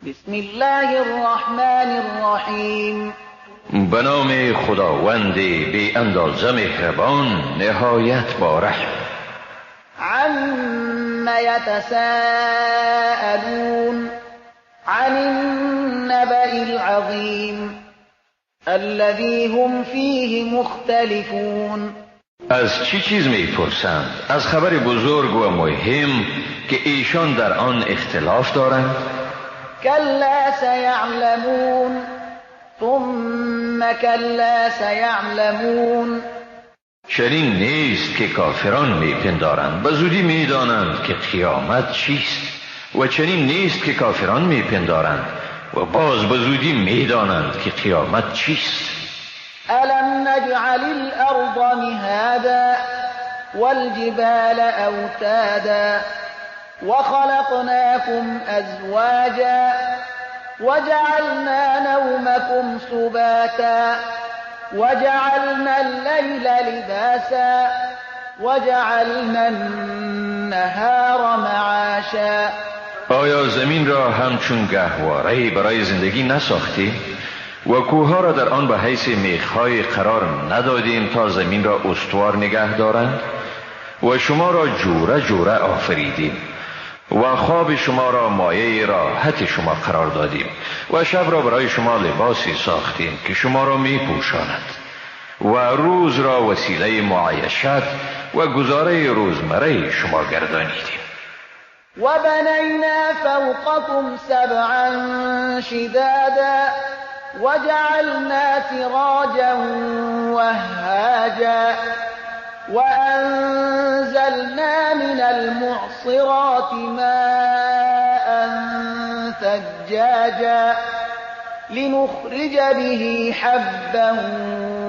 بسم الله الرحمن الرحیم. به نام خداوند بی اندازه مهربان، نهایت با رحم. عم یتساءلون عن النبأ العظیم الذی هم فیه مختلفون. از چی چیز میپرسند؟ از خبر بزرگ و مهم که ایشان در آن اختلاف دارند. کلا سیعلمون ثم کلا سیعلمون. چنین نیست که کافران میپندارند، به زودی میدانند که قیامت چیست، و چنین نیست که کافران میپندارند و باز به زودی میدانند که قیامت چیست. الم نجعل الارض مهادا والجبال اوتادا وخلقناكم ازواجا وجعلنا نومكم سباتا وجعلنا الليل لباسا وجعلنا النهار معاشا. آیا زمین را همچون گهواره‌ای برای زندگی نساختیم و کوه‌ها را در آن به حیث میخ‌های قرار ندادیم تا زمین را استوار نگه دارند؟ و شما را جوره جوره آفریدیم و خواب شما را مایه راحت شما قرار دادیم و شب را برای شما لباسی ساختیم که شما را می پوشاند و روز را وسیله معایشت و گزاره روزمره شما گردانیدیم. و بنینا فوقکم سبعا شدادا وجعلنا سراجا وهاجا وأنزلنا من المعصرات ماء ثجاجا لنخرج به حبا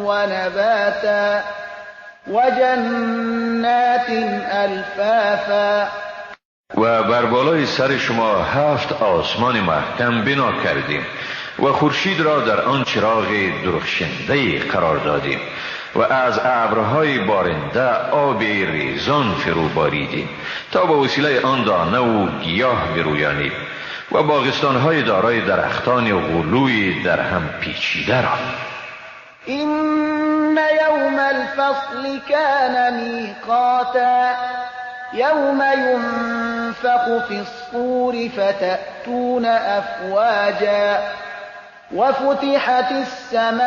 ونباتا وجنات ألفافا. و بر بالای سر شما 7 آسمان محکم بنا کردیم و خورشید را در آن چراغ درخشنده قرار دادیم و از ابرهای بارنده آب ریزان فرو باریدیم تا با وسیله آن دانه و گیاه برویانیم و باغستانهای دارای درختان غلوی در هم پیچیده را. این یوم الفصل کان میقاتا یوم ینفخ فی الصور فتأتون افواجا وفتحت السماء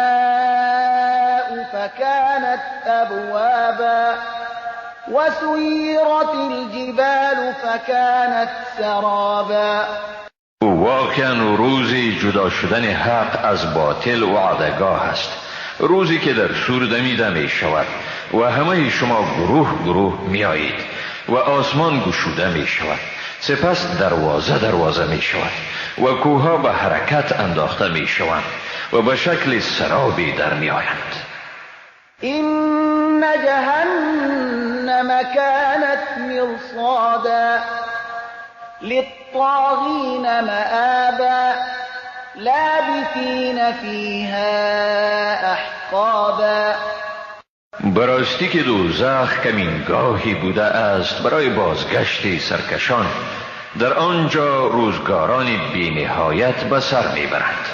فكانت أبوابا وسيرت الجبال فكانت سرابا. واقعا روز جدا شدن حق از باطل وعدگاه است، روزی که در سور دمیده می شود و همه شما گروه گروه می آیید و آسمان گشوده می شود، سپس دروازه دروازه می شود و کوهها به حرکت انداخته می شوند و به شکل سرابی در می آیند. این جهنم كانت مرصادا للطاغین مآبا لابثین فیها احقابا. براستی که دوزخ کمینگاهی بوده است برای بازگشت سرکشان، در آنجا روزگاران بی‌نهایت به سر میبرند.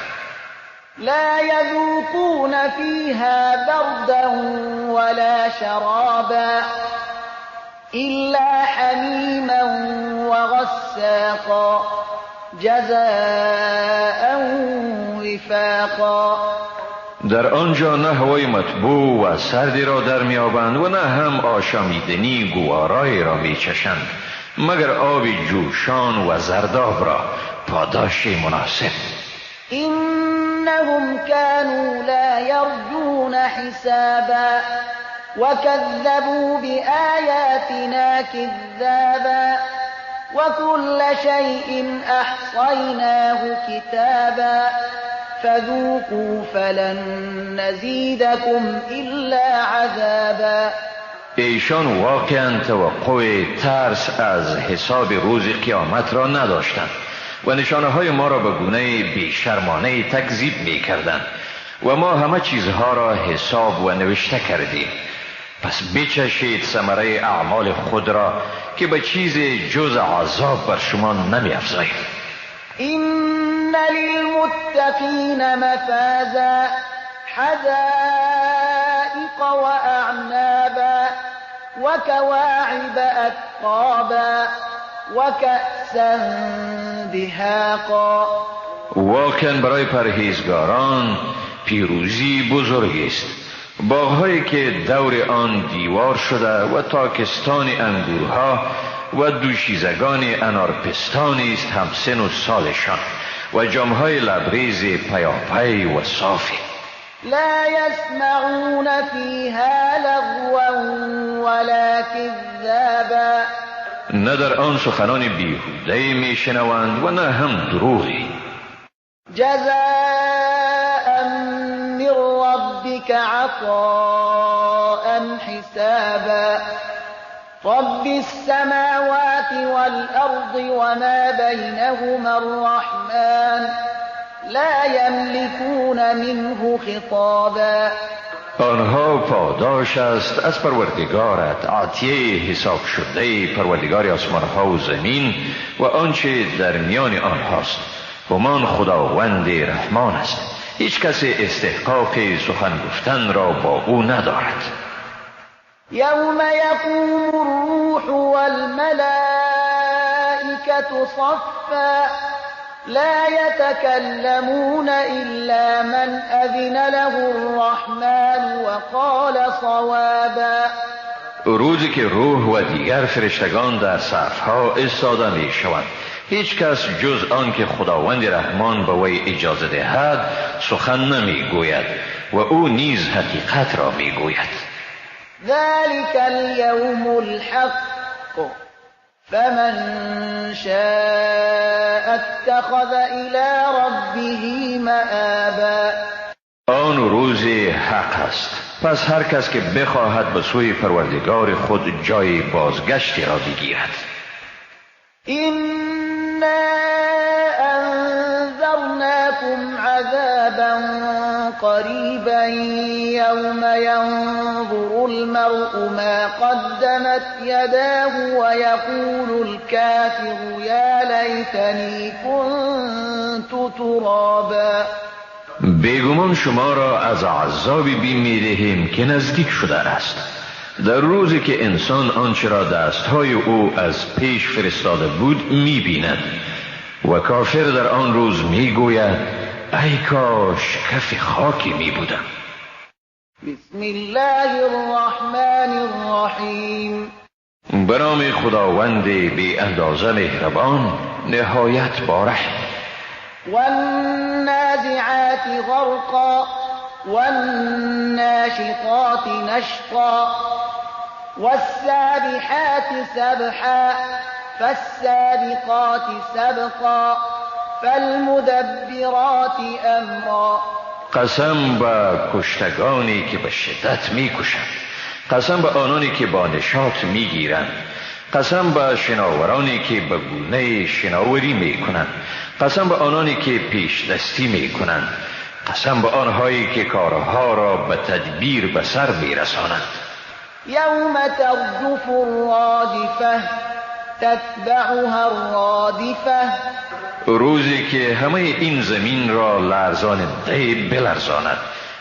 لا یذوقون فیها بردا ولا شرابا الا حمیما وغساقا جزاء وفاقا. در آنجا نه هوای مطبوع و سردی را در میابند و نه هم آشامیدنی گوارای را میچشند، مگر آب جوشان و زرداب را، پاداش مناسب. انهم كانوا لا یرجون حسابا وكذبوا بآیاتنا كذابا وكل شيء احصیناه کتابا فذوقوا فلن نزیدکم الا عذابا. ایشان واقعا توقع ترس از حساب روز قیامت را نداشتند و نشانه های ما را به گونه بیشرمانه تکذیب می کردند و ما همه چیزها را حساب و نوشته کردیم. پس بچشید ثمره اعمال خود را که به چیز جز عذاب بر شما نمی افزاییم. این للمتقین مفازا حدائق وأعنابا وكواعب أترابا وكأسا دهاقا. واقعا برای پرهیزگاران پیروزی بزرگ است. باغهایی که دور آن دیوار شده و تاکستان انگورها و دوشیزگان انارپستان است همسن و سالشان و جامهای لبریز پیاپی و صافی. لا يسمعون فيها لغوا ولا كذابا. نه در آن سخنان بیهوده میشنوند و نه هم دروغی. جزاء من ربك عطاء حسابا. رب السماوات والأرض وما بينهما الرحمن لا يملكون منه خطابا. آنها پاداش است از پروردگارت، عطیه حساب شده پروردگار آسمانها و زمین و آنچه در میان آنهاست. همان خداوند رحمان است، هیچ کس استحقاق سخن گفتن را با او ندارد. یوم یقوم الروح والملائکة صفا لا يتكلمون إلا من أذن له الرحمن وقال صوابا. روزی که روح و دیگر فرشتگان در صفها ایستاده می شوند، هیچ کس جز آن که خداوند رحمان به وی اجازه دهد سخن نمی گوید و او نیز حقیقت را می گوید. ذلك اليوم الحق فمن شاء اتخذ إلى ربه مآبا. آن روز حق است، پس هر کس که بخواهد به سوی پروردگار خود جای بازگشتی را بگیرد. إنا أنذرناكم عذابا قريبا يوم ينظر المرء ما قدمت يداه ويقول الكافر يا ليتني كنت ترابا. بیگمان شما را از عذابی بیم می‌دهیم که نزدیک شده است، در روزی که انسان آنچه را دستهای او از پیش فرستاده بود می‌بیند و کافر در آن روز می‌گوید ای کاش کف خاکی می‌بودم. بسم الله الرحمن الرحیم. به نام خداوند بی اندازه مهربان نهایت بارحم. والنازعات غرقا والناشطات نشطا والسابحات سبحا فالسابقات سبقا فالمدبرات امرا. قسم به کشتگانی که به شدت میکشند، قسم به آنانی که با نشاط میگیرند، قسم به شناورانی که به گونه شناوری میکنند، قسم به آنانی که پیش دستی میکنند، قسم به آنهایی که کارها را به تدبیر به سر میرسانند. یوم ترجف الراجفه تتبعها الرادفه. روزی که همه این زمین را لرزاننده بلرزاند،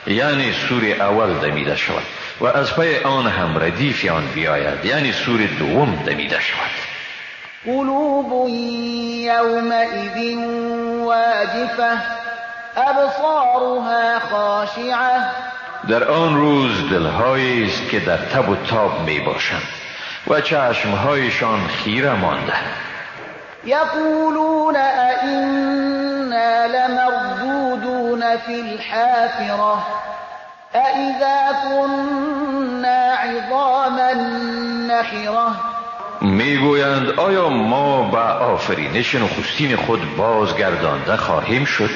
یعنی سور اول دمیده شود و از پی آن هم ردیف آن بیاید، یعنی سور دوم دمیده شود. قلوب یومئذ واجفه ابصارها خاشعه. در آن روز دلهایی است که در تب و تاب می باشند و چشمهایشان خیره مانده. یقولون أئنا لمردودون فی الحافرة أئذا كنا عظاما نخرة. میگویند آیا ما به آفرینش نخستین خود بازگردانده خواهیم شد؟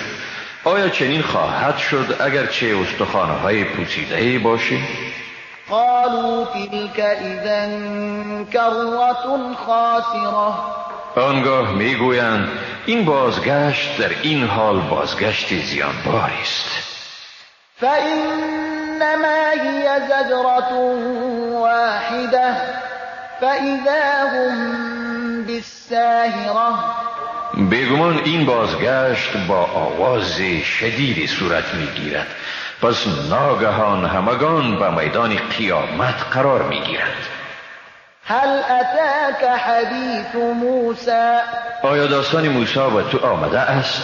آیا چنین خواهد شد اگرچه استخوان‌های پوسیده‌ای باشیم؟ قالوا تلك إذا کرة خاسرة. آنگاه میگویند این بازگشت در این حال بازگشت زیانباری است. فإنما هي زجرة واحدة فإذا هم بالساهرة. بیگمان این بازگشت با آواز شدیدی صورت میگیرد. پس ناگهان همگان به میدان قیامت قرار میگیرند. هل اتاک حدیث موسی؟ آیا داستان موسی به تو آمده است؟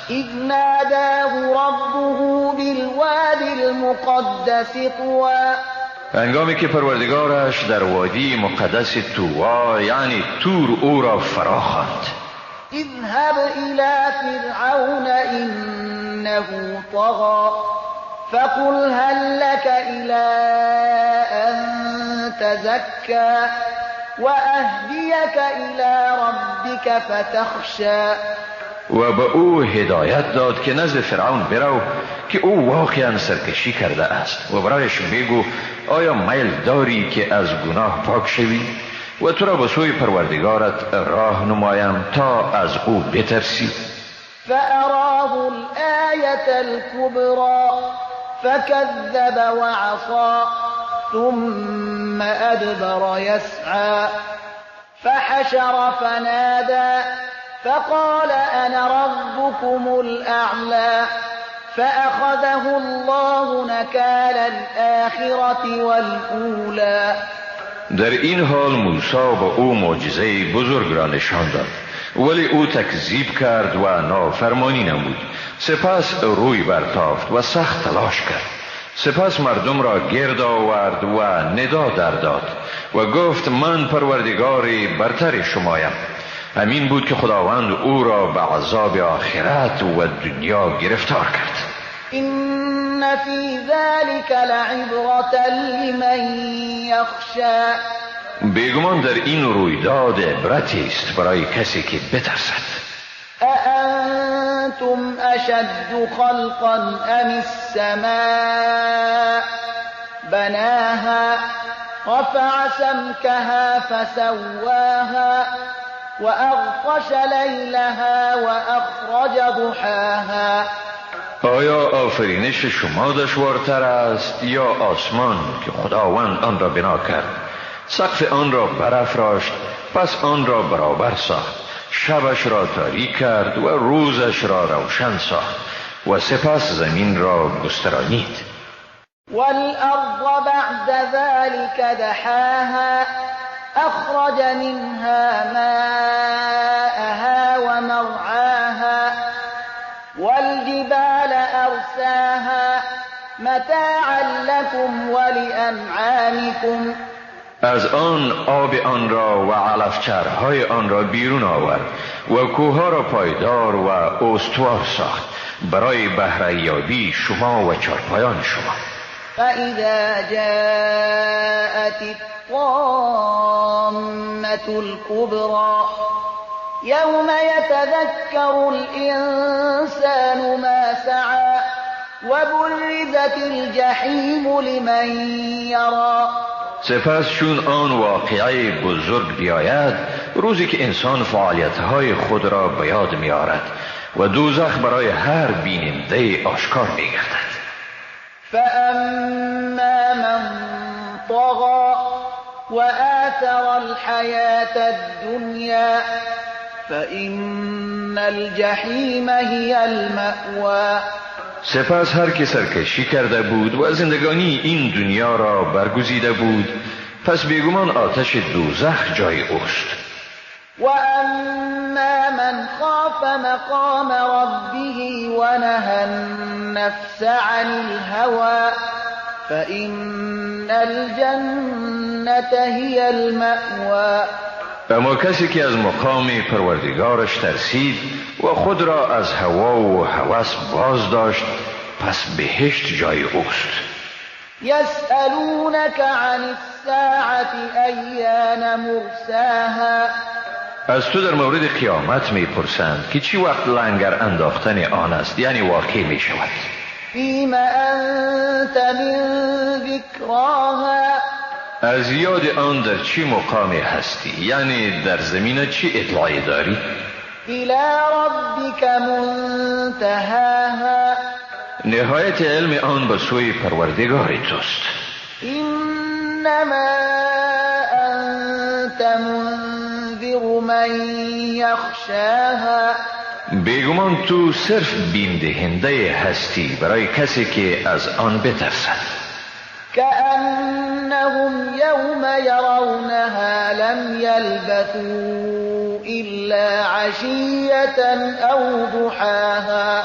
اذ ناداه ربه بالواد المقدس طوی. هنگامی که پروردگارش در وادی مقدس طوی یعنی تور او را فرا خواند. اذهب الى فرعون انه طغى فقل هل لك الى ان تزكى واهديك الى ربك فتخشى. و به او هدایت داد که نزد فرعون برو که او واقعا سرکشی کرده است و برایش بگو آیا میل داری که از گناه پاک شوی و تو را به سوی پروردگارت راه نمایم تا از او بترسی. فأراه الآية الكبرى فكذب وعصى ثم أدبر يسعى فحشر فنادى فقال أنا ربكم الأعلى فأخذه الله نكال الآخرة والأولى. در این حال موسی به او معجزه بزرگ را نشان داد، ولی او تکذیب کرد و نافرمانی نمود. سپس روی برتافت و سخت تلاش کرد. سپس مردم را گرد آورد و ندا در داد و گفت من پروردگار برتر شمایم. همین بود که خداوند او را به عذاب آخرت و دنیا گرفتار کرد. إن في ذلك لعبرة لمن يخشى. بیگمان در این رویداد عبرتی است برای کسی که بترسد. أأنتم أشد خلقا أم السماء بناها رفع سمكها فسواها وأغطش ليلها وأخرج ضحاها. آیا آفرینش شما دشوارتر است یا آسمان که خداوند آن را بنا کرد، سقف آن را برافراشت، پس آن را برابر ساخت، شبش را تاریک کرد و روزش را روشن ساخت و سپس زمین را گسترانید. والأرض بعد ذلك دحاها أخرج منها ماءها ومرعاها والجبال أرساها متاعا لكم ولأنعامكم. از آن آب آن را و علفچرهای آن را بیرون آورد و کوهها را پایدار و استوار ساخت برای بهره‌یابی شما و چارپایان شما. فإذا جاءت الطامة الكبرى يوم يتذكر الإنسان ما سعى وبرزت الجحيم لمن يرى. سپس چون آن واقعه بزرگ بیاید، روزی که انسان فعالیت‌های خود را به یاد می‌آورد و دوزخ برای هر بیننده آشکار می‌گردد. فأما من طغى وآثر الحياة الدنيا فإن الجحیم هي المأوى. سپس هر که سرکشی کرده بود و زندگانی این دنیا را برگزیده بود، پس بیگمان آتش دوزخ جای اوست. و اما من خاف مقام ربه و نهى النفس عن الهوى فإن الجنة هي المأوى. اما کسی که از مقام پروردگارش ترسید و خود را از هوا و هوس باز داشت، پس بهشت جای اوست. یسألونک عن الساعة ایان مرساها. از تو در مورد قیامت میپرسند که چی وقت لنگر انداختن آن است، یعنی واقع می شود. فیم انت من ذکراها. از یاد آن در چی مقامی هستی، یعنی در زمینه چی اطلاعی داری؟ الی ربک منتهاها. نهایت علم آن به سوی پروردگار توست. انما انت منذر من من يخشاها. بیگمان تو صرف بیم دهنده هستی برای کسی که از آن بترسد. كأنهم يوم يرونها لم يلبثوا إلا عشية أو ضحاها.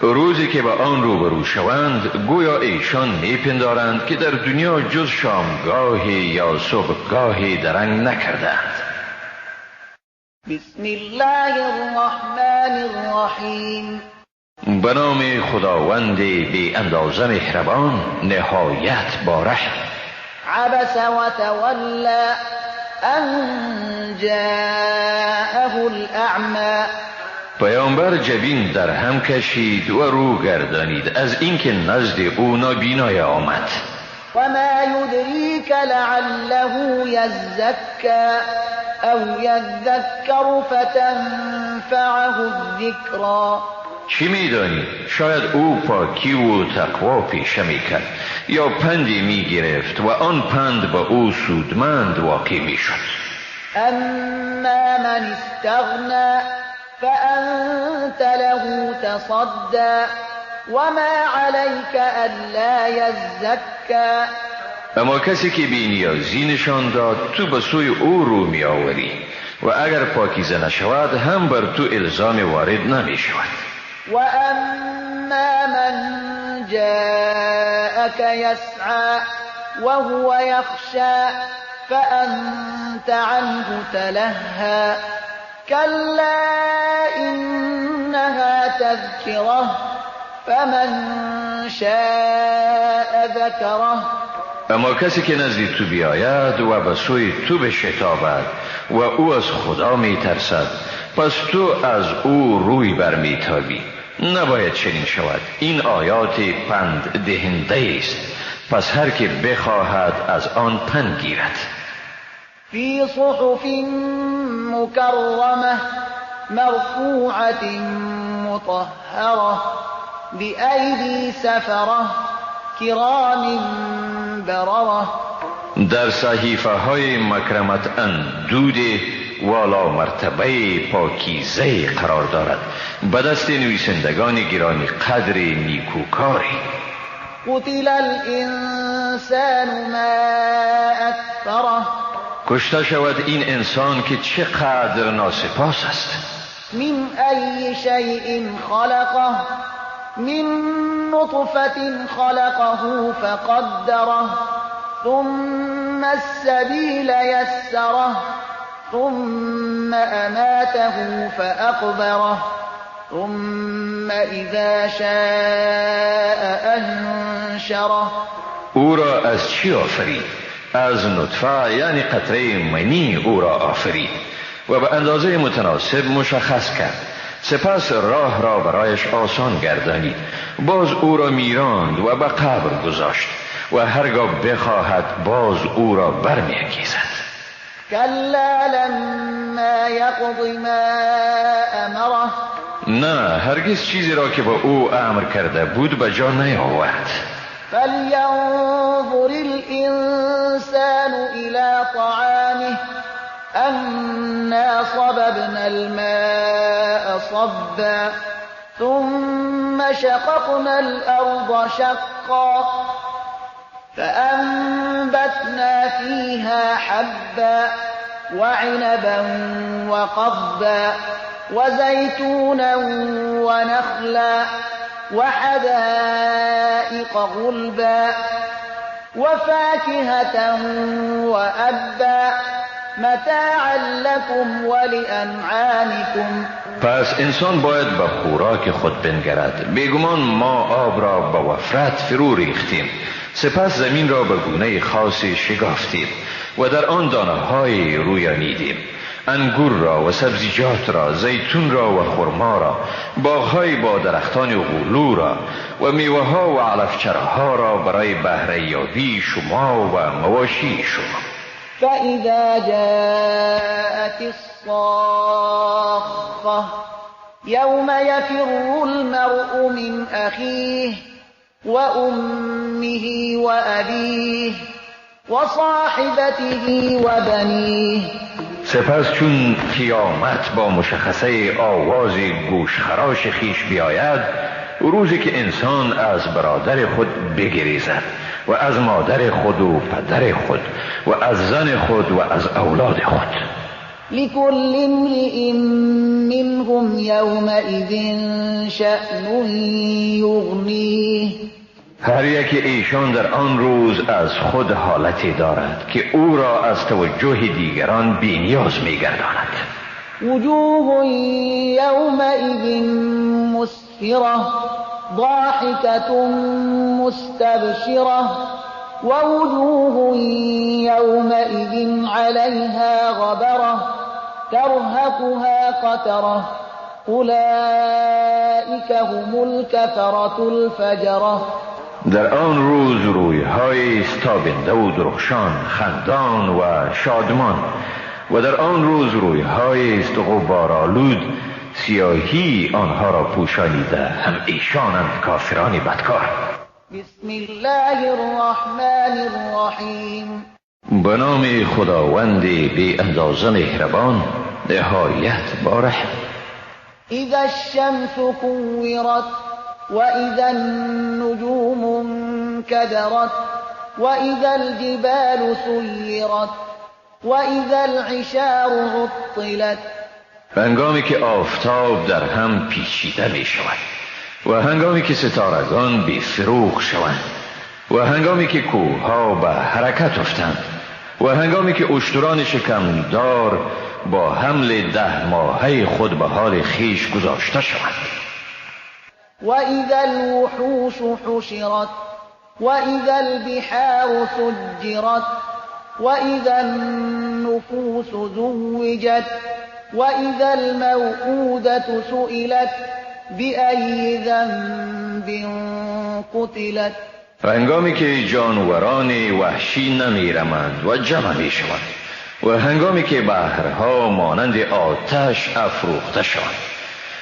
روزی که با آن روبرو شوند گویا ایشان میپندارند که در دنیا جز شامگاهی یا صبحگاهی درنگ نکردند. بسم الله الرحمن الرحیم. به نام خداوند بی اندازه مهربان نهایت با رحم. عبس وتولى ان جاءه الاعمى. پیامبر جبین در هم کشید و رو گردانید از اینکه نزد او نابینای آمد. و ما یدریک لعله یزکی او یذکر فتنفعه الذکری. چی میدانی؟ شاید او پاکی و تقوا پیشه میکرد یا پندی میگرفت و آن پند با او سودمند واقع میشد. اما من استغنی فأنت له تصدى وما عليك ألا يزكى. اما کسی که بی نیازی نشان داد تو به سوی او رو می آوری و اگر پاکیزه نشود هم بر تو الزام وارد نمی شود. و اما من جاءك يسعى وهو يخشى فأنت عنه تلهى. كلا إنها تذكرة فمن شاء ذكره. اما کسی که نزد تو بیاید و به سوی تو بشتابد و او از خدا میترسد پس تو از او روی برمیتابی. نباید چنین شود. این آیات پند دهنده است، پس هر که بخواهد از آن پند گیرد. فی صحف مکرمه مرفوعة مطهرة بأیدی سفرة کرام بررة. در صحیفه های مکرمت اندود والا مرتبه پاکیزه قرار دارد به دست نویسندگان گرامی قدر نیکوکاری. قتل الانسان ما اکفره. کشته شود این انسان که چقدر ناسپاس است. من ای شیء خلقه. من نطفة خلقه فقدره ثم السبیل یسره ثم اماته فاقبره ثم اذا شاء انشره. او را از چی آفرید؟ از نطفه یعنی قطره منی او را آفرید و به اندازه متناسب مشخص کرد. سپس راه را برایش آسان گردانید، باز او را میراند و به قبر گذاشت و هرگاه بخواهد باز او را برمیانگیزد. کلا لما یقض ما امره. نه، هرگز چیزی را که با او امر کرده بود به جا نیاورد. فلینظر الانسان الى طعامه انا صببنا الماء صبا ثم شققنا الارض شقا فأنبتنا فيها حبا وعنبا وقضبا وزيتونا ونخلا وحدائق غلبا وفاكهة وأبا متاعا لكم ولأنعامكم. پس انسان باید به خوراک خود بنگرد. بیگمان ما آب را به وفرت فرو ریختیم، سپس زمین را به گونه خاصی شگافتیم و در آن دانه های رویانیدیم، انگور را و سبزیجات را، زیتون را و خرما را، باغهای با درختان غلو را و میوه ها و علفچرها را برای بهره یابی شما و مواشی شما. فإذا جاءت الصاخة يوم يفر المرء من أخيه وأمه وأبيه وصاحبته وبنيه. سپس چون قیامت با مشخصه آواز گوشخراش خیش بیاید، روزی که انسان از برادر خود بگریزد و از مادر خود و پدر خود و از زن خود و از اولاد خود. لكل امرئ منهم يومئذ شأن یغنیه. هر یک ایشان در آن روز از خود حالتی دارد که او را از توجه دیگران بی‌نیاز می‌گرداند. وجوه یومئذ مسفرة ضاحكة مستبشرة ووجوه يومئذ عليها غبرة ترهقها قترة أولئك هم الكفرة الفجرة. در آن روز رویهای تابنده و درخشان، خندان و شادمان، و در آن روز رویهای است غبارآلود، سیاهی آنها را پوشانیده، هم ایشانند کافران بدکار. بسم الله الرحمن الرحیم. به نام خداوند بی اندازه مهربان، نهایت با رحم. اذا الشمس كورت واذا النجوم انكدرت واذا الجبال سيرت واذا العشار عطلت. هنگامی که آفتاب در هم پیچیده می شود و هنگامی که ستارگان بی فروغ شوند و هنگامی که کوهها به حرکت افتند و هنگامی که اشتران شکمدار با حمل 10 ماهه خود به حال خیش گذاشته شوند. و اذا الوحوش حشرت و اذا البحار سجرت و اذا النفوس زوجت و اذا الموءودة سئلت بأی ذنب قتلت. هنگامی که جانوران وحشی نمیرمند و جمع می شوند و هنگامی که بحرها مانند آتش افروخته شوند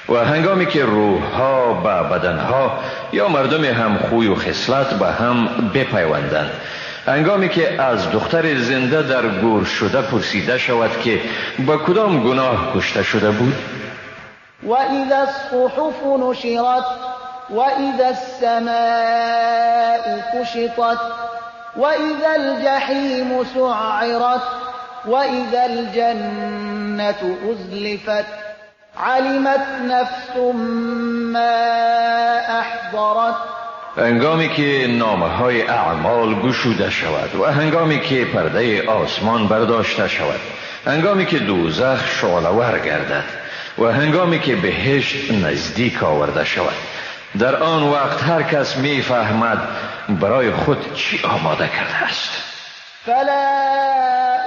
و هنگامی که روحها به بدنها یا مردم هم خوی و خصلت به هم بپیوندند، هنگامی که از دختر زنده در گور شده پرسیده شود که با کدام گناه کشته شده بود. و اذا الصحف نشرت و اذا السماء کشطت و اذا الجحیم سعرت و اذا الجنة ازلفت علمت نفس ما احضرت. هنگامی که نامه های اعمال گشوده شود و هنگامی که پرده آسمان برداشته شود، هنگامی که دوزخ شعله‌ور گردد و هنگامی که بهشت نزدیک آورده شود، در آن وقت هر کس میفهمد برای خود چی آماده کرده است. فلا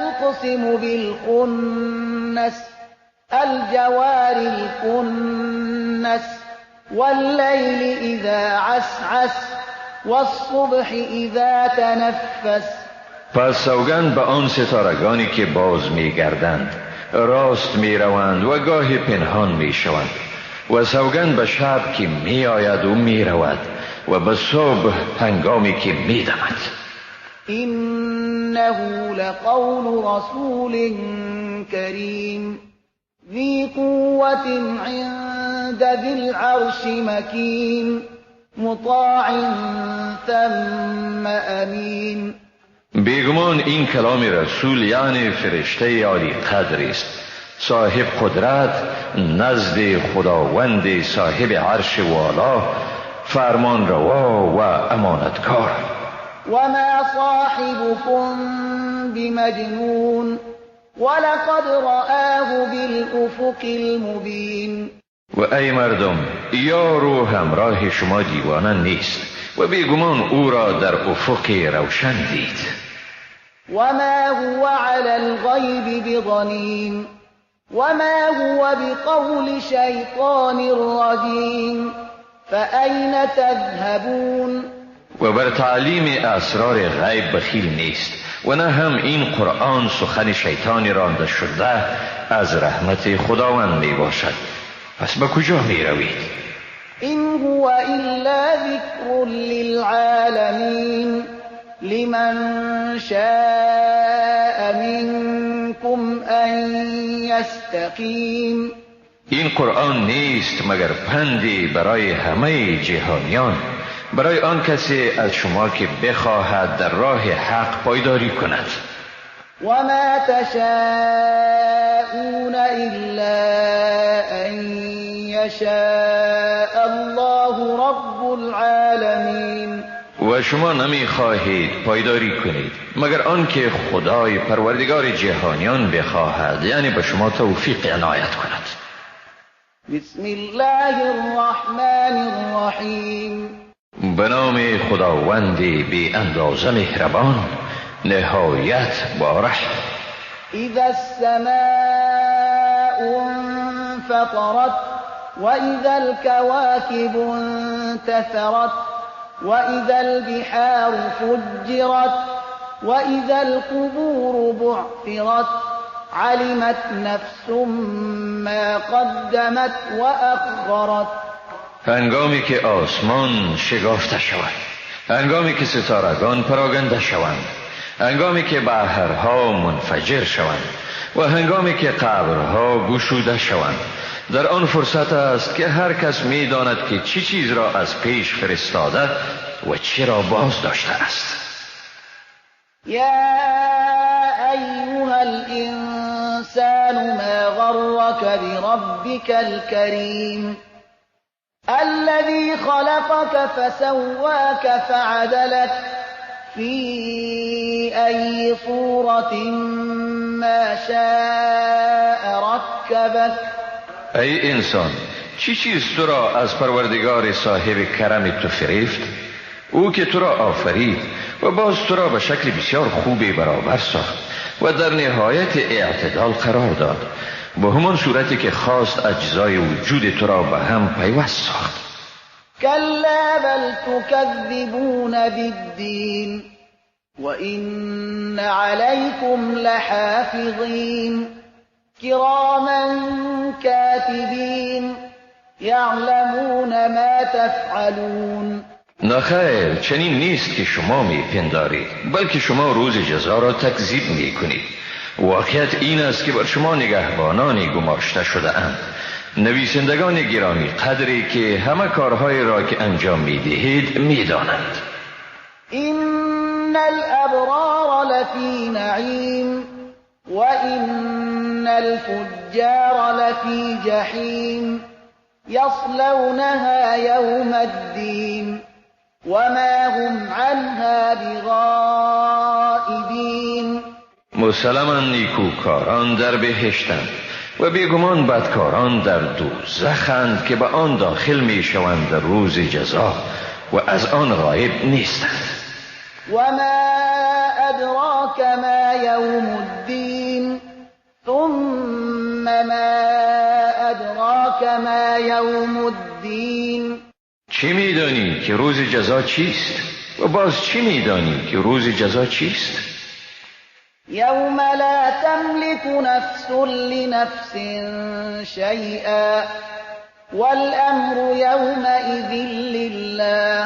اقسم بالخنس الجوار الكنس واللیل اذا عسعس والصبح اذا تنفس. پس سوگند به آن ستارگانی که باز میگردند، راست میروند و گاهی پنهان میشوند، و سوگند به شب که میآید و میرود و به صبح هنگامی که میدمد. انه لقول رسول کریم ذی قوة عند ذی العرش مکین مطاع ثم امین. بیگمان این کلام رسول یعنی فرشته عالی قدر است، صاحب قدرت نزد خداوند صاحب عرش والا، فرمان روا و امانتکار. و ما صاحبكم بمجنون ولقد رآه بالافق المبین. و ای مردم، یار و همراه شما دیوانه نیست و بیگمان او را در افق روشن دید. و ما هو علی الغیب بضنین و ما هو بقول شیطان رجیم فأین تذهبون. و بر تعلیم اسرار غیب بخیل نیست و نه هم این قرآن سخن شیطان رانده شده از رحمت خداوند می باشد. پس به کجا می روید؟ این هو الا ذکر للعالمین لمن شاء منكم ان مستقیم. این قرآن نیست مگر پندی برای همه جهانیان، برای آن کسی از شما که بخواهد در راه حق پایداری کند. وما تشاءون إلا أن يشاء الله رب العالمین. و شما نمیخواهید پایداری کنید مگر آنکه خدای پروردگار جهانیان بخواهد، یعنی به شما توفیق عنایت کند. بسم الله الرحمن الرحیم. به نام خداوند بی اندازه مهربان، نهایت با رحم. اذا السماء انفطرت واذا الكواكب انتثرت واذا البحار فجرت واذا القبور بعثرت علمت نفس ما قدمت وأخرت. هنگامی که آسمان شگافته شود، هنگامی که ستارگان پراگنده شوند، هنگامی که بحرها منفجر شوند و هنگامی که قبرها گشوده شوند، در آن فرصت است که هر کس می داند که چی چیز را از پیش فرستاده و چی را باز داشته است. یا ایها الانسان ما غرک بربک الکریم الذي خلقك فسواك فعدلك في أي صورة ما شاء ركبك. ای انسان، چی چیز تو را از پروردگار صاحب کرم تو فریفت؟ او که تو را آفرید و باز تو را به شکل بسیار خوبی برابر ساخت و در نهایت اعتدال قرار داد، به همان صورتی که خواست اجزای وجود تو را به هم پیوست ساخت. کلا بل تکذبون بالدین وإن علیکم لحافظین کراما کاتبین یعلمون ما تفعلون. نخیر، چنین نیست که شما میپندارید، بلکه شما روز جزا را تکذیب میکنید. واقعیت این است که بر شما نگهبانانی گماشته شده اند، نویسندگان گرامی قدری که همه کارهای را که انجام میدهید میدانند. این الابرار لفی نعیم و این الفجار لفی جحیم یصلونها یوم الدین وما هم عنها بغائبین. مسلما نیکوکاران در بهشتند و بیگمان بدکاران در دوزخند که به آن داخل می شوند در روز جزا و از آن غایب نیستند. و ما ادراک ما یوم الدین ثم ما ادراک ما یوم الدین. چی میدانی که روز جزا چیست؟ و باز چی میدانی که روز جزا چیست؟ یوم لا تملك نفس لنفس شیئا والامر یومئذ لله.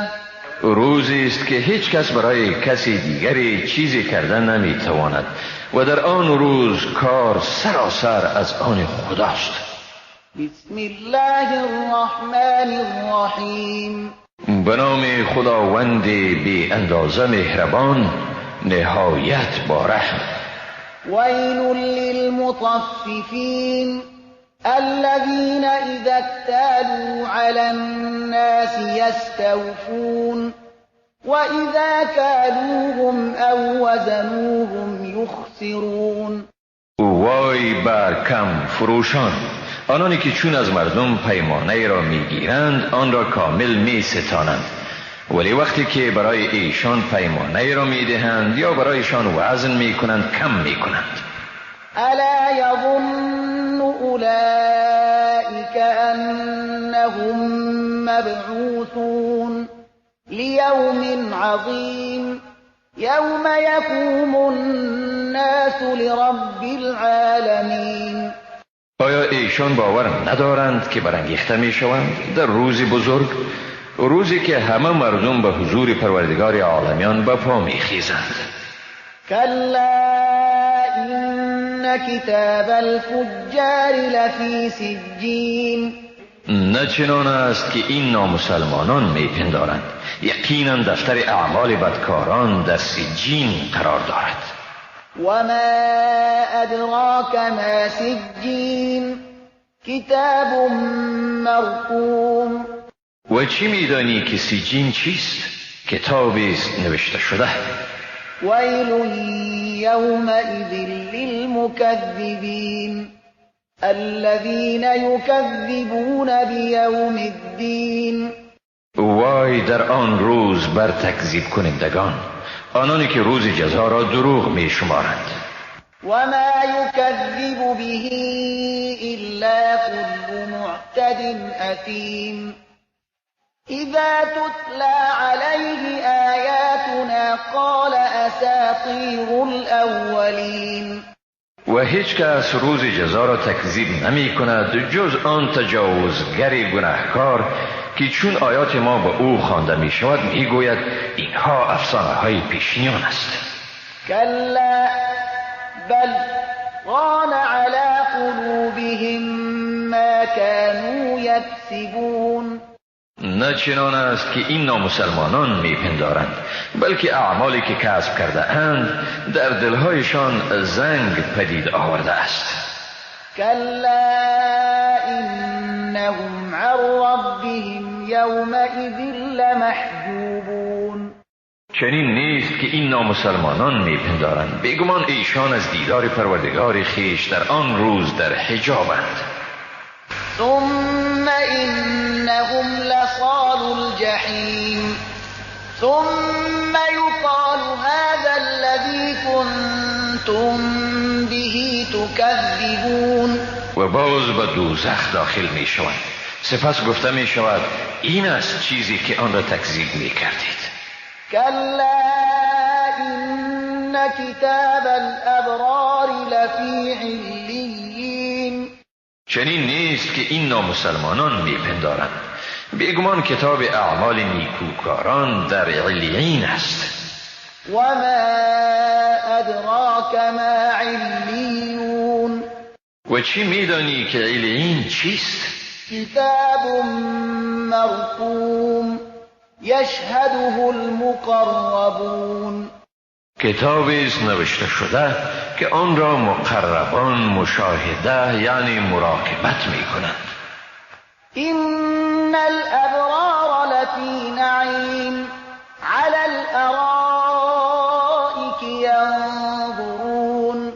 روزی است که هیچ کس برای کسی دیگری چیزی کردن نمیتواند و در آن روز کار سراسر از آن خداست. بسم الله الرحمن الرحیم. به نام خداوند بی اندازه مهربان، نهایت با رحم. ویل للمطففین الذین اذا اكتالوا علی الناس یستوفون واذا کالوهم او وزنوهم یخسرون. وای بر کم فروشان، آنانی که چون از مردم پیمانه را میگیرند آن را کامل می ستانند، ولی وقتی که برای ایشان پیمانه را میدهند یا برایشان وزن میکنند کم میکنند. الا یظن اولئک انهم مبعوثون لیوم عظیم یوم یقوم الناس لرب العالمین. آیا ایشان باور ندارند که برانگیخته میشوند در روز بزرگ، روزی که همه مردم به حضور پروردگار عالمیان به پا میخیزند؟ کلا این کتاب الفجار لفی سجین. نه چنان است که این نامسلمانان میپندارند، یقینا دفتر اعمال بدکاران در سجین قرار دارد. و ما ادراک ما سجین کتاب مرقوم. و چی میدانی که سجین چیست؟ کتابی است نوشته شده. ویل یومئذ للمکذبین الذین یکذبون بیوم الدین. وای در آن روز بر تکذیب کنندگان، آنانی که روز جزا را دروغ می شمارند. و ما یکذب به الا كل معتد اثیم. اذا تتلى علیه آیاتنا قال اساطیر الاولین. و هیچ کس روز جزا را تکذیب نمی کند جز آن تجاوزگر گناهکار که چون آیات ما به او خوانده می شود می گوید اینها افسانه های پیشینیان است. کلا بل ران علی قلوبهم ما كانوا یکسبون. نه چنان است که این نامسلمانان میپندارند، بلکه اعمالی که کسب کرده اند در دلهایشان زنگ پدید آورده است. کلا انهم عن ربهم یومئذ لمحجوبون. چنین نیست که این نامسلمانان میپندارند، بیگمان ایشان از دیدار پروردگار خویش در آن روز در حجابند. ثم إنهم لصال الجحیم ثم يقال هذا الذي كنتم به تكذبون. و باز به دوزخ داخل می شوند. سپس گفته می شود این است چیزی که آن را تکذیب می کردید. کلا إن کتاب الابرار لفی علیین. چنین نیست که این نامسلمانان میپندارند، بیگمان کتاب اعمال نیکوکاران در علیین است. و ما ادراک ما علیون. و چی میدانی که علیین چیست؟ کتاب مرقوم یشهده المقربون. کتابی است نوشته شده که آن را مقربان مشاهده یعنی مراقبت می کنند. إن الأبرار لفی نعیم علی الأرائک ینظرون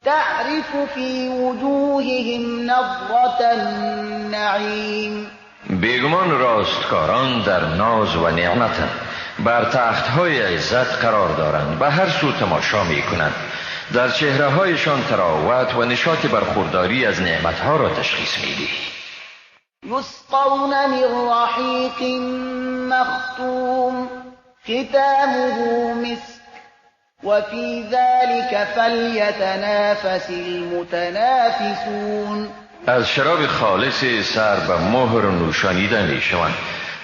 تعرف فی وجوههم نضرة النعیم. بیگمان راستکاران در ناز و نعمتند، بر تختهای عزت قرار دارند، به هر سو تماشا می کنند، در چهره هایشان تراوت و نشاط برخورداری از نعمتها را تشخیص می دهی. یسقون من رحیق مختوم ختامه مسک و فی ذلك فلیتنافس المتنافسون. از شراب خالص سر به مهر نوشانیده می شوند،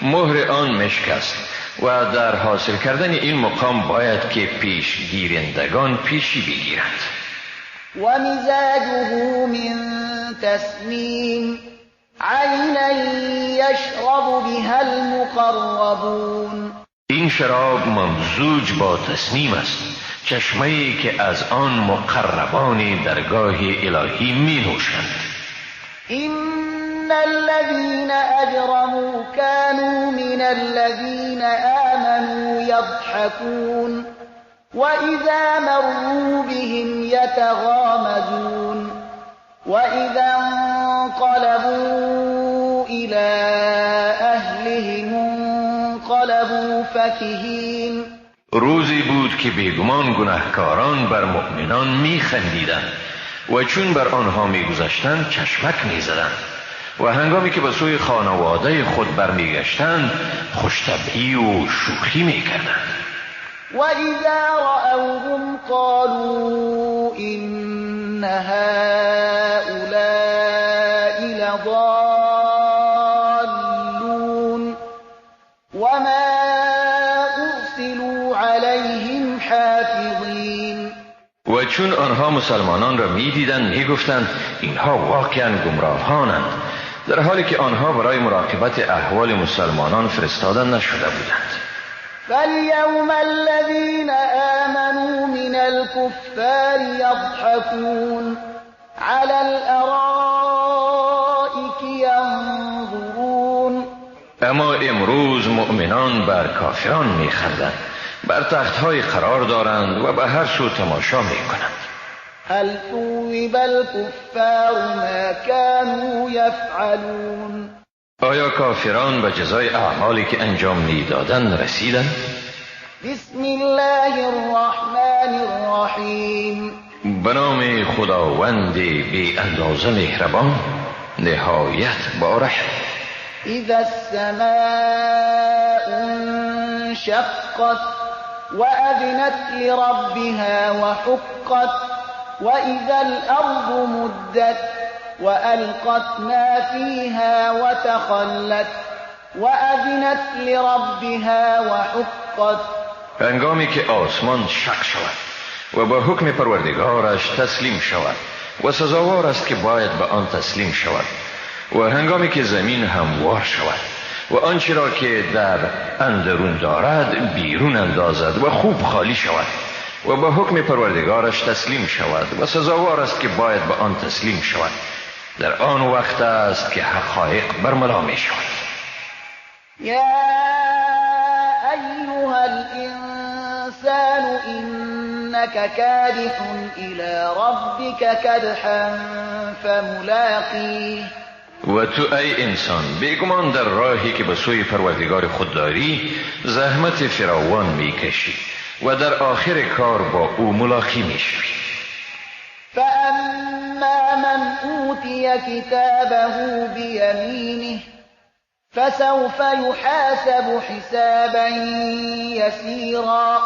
مهر آن مشک است و در حاصل کردن این مقام باید که پیشگیرندگان پیشی بگیرند. و مزاجه من تسنیم عینا یشرب بها المقربون. این شراب ممزوج با تسنیم است، چشمه‌ای که از آن مقربان درگاه الهی می نوشند. إن الذين أجرموا كانوا من الذين آمنوا يضحكون وإذا مروا بهم يتغامزون وإذا انقلبوا إلى أهلهم انقلبوا فكهين. روزی بود که بیگمان گناهکاران بر مؤمنان میخندیدند و چون بر آنها میگذشتند چشمک میزدند و هنگامی که به سوی خانواده خود برمیگشتند خوشطبعی و شوخی میکردند. و اذا رأوهم قالوا إن هؤلاء لضالون وما أرسلوا عليهم حافظين. و چون آنها مسلمانان را می‌دیدند می‌گفتند اینها واقعا گمراهانند، در حالی که آنها برای مراقبت احوال مسلمانان فرستاده نشده بودند. فاليوم الذين آمنوا من الكفار يضحكون على الأرائك ينظرون. اما امروز مؤمنان بر کافران میخندند، بر تختهای قرار دارند و به هر سو تماشا میکنند. هل ثوب الكفار ما كانوا يفعلون. آیا کافران به جزای اعمالی که انجام میدادند رسیدند؟ بسم الله الرحمن الرحیم. به نام خداوند بی اندازه مهربان، نهایت با رحم. اذا السماء انشقت وأذنت لربها وحقت وإذا الأرض مدت وألقت ما فيها وتخلت وأذنت لربها وحقت. هنگامی که آسمان شق شود و با حکم پروردگارش تسلیم شود و سزاوار است که باید به آن تسلیم شود، و هنگامی که زمین هموار شود و آنچه را که در اندرون دارد بیرون اندازد و خوب خالی شود و با حکم پروردگارش تسلیم شود و سزاوار است که باید به آن تسلیم شود، در آن وقت است که حقایق برملا می شود. یا ایها الانسان انک کادح الی ربک کدحا فملاقیه. و تو ای انسان، بیگمان در راهی که به سوی پروردگار خود داری زحمت فراوان میکشی و در آخر کار با او ملاقی میشوی. فاما من اوتی کتابه بیمینه فسوف یحاسب حسابا یسیرا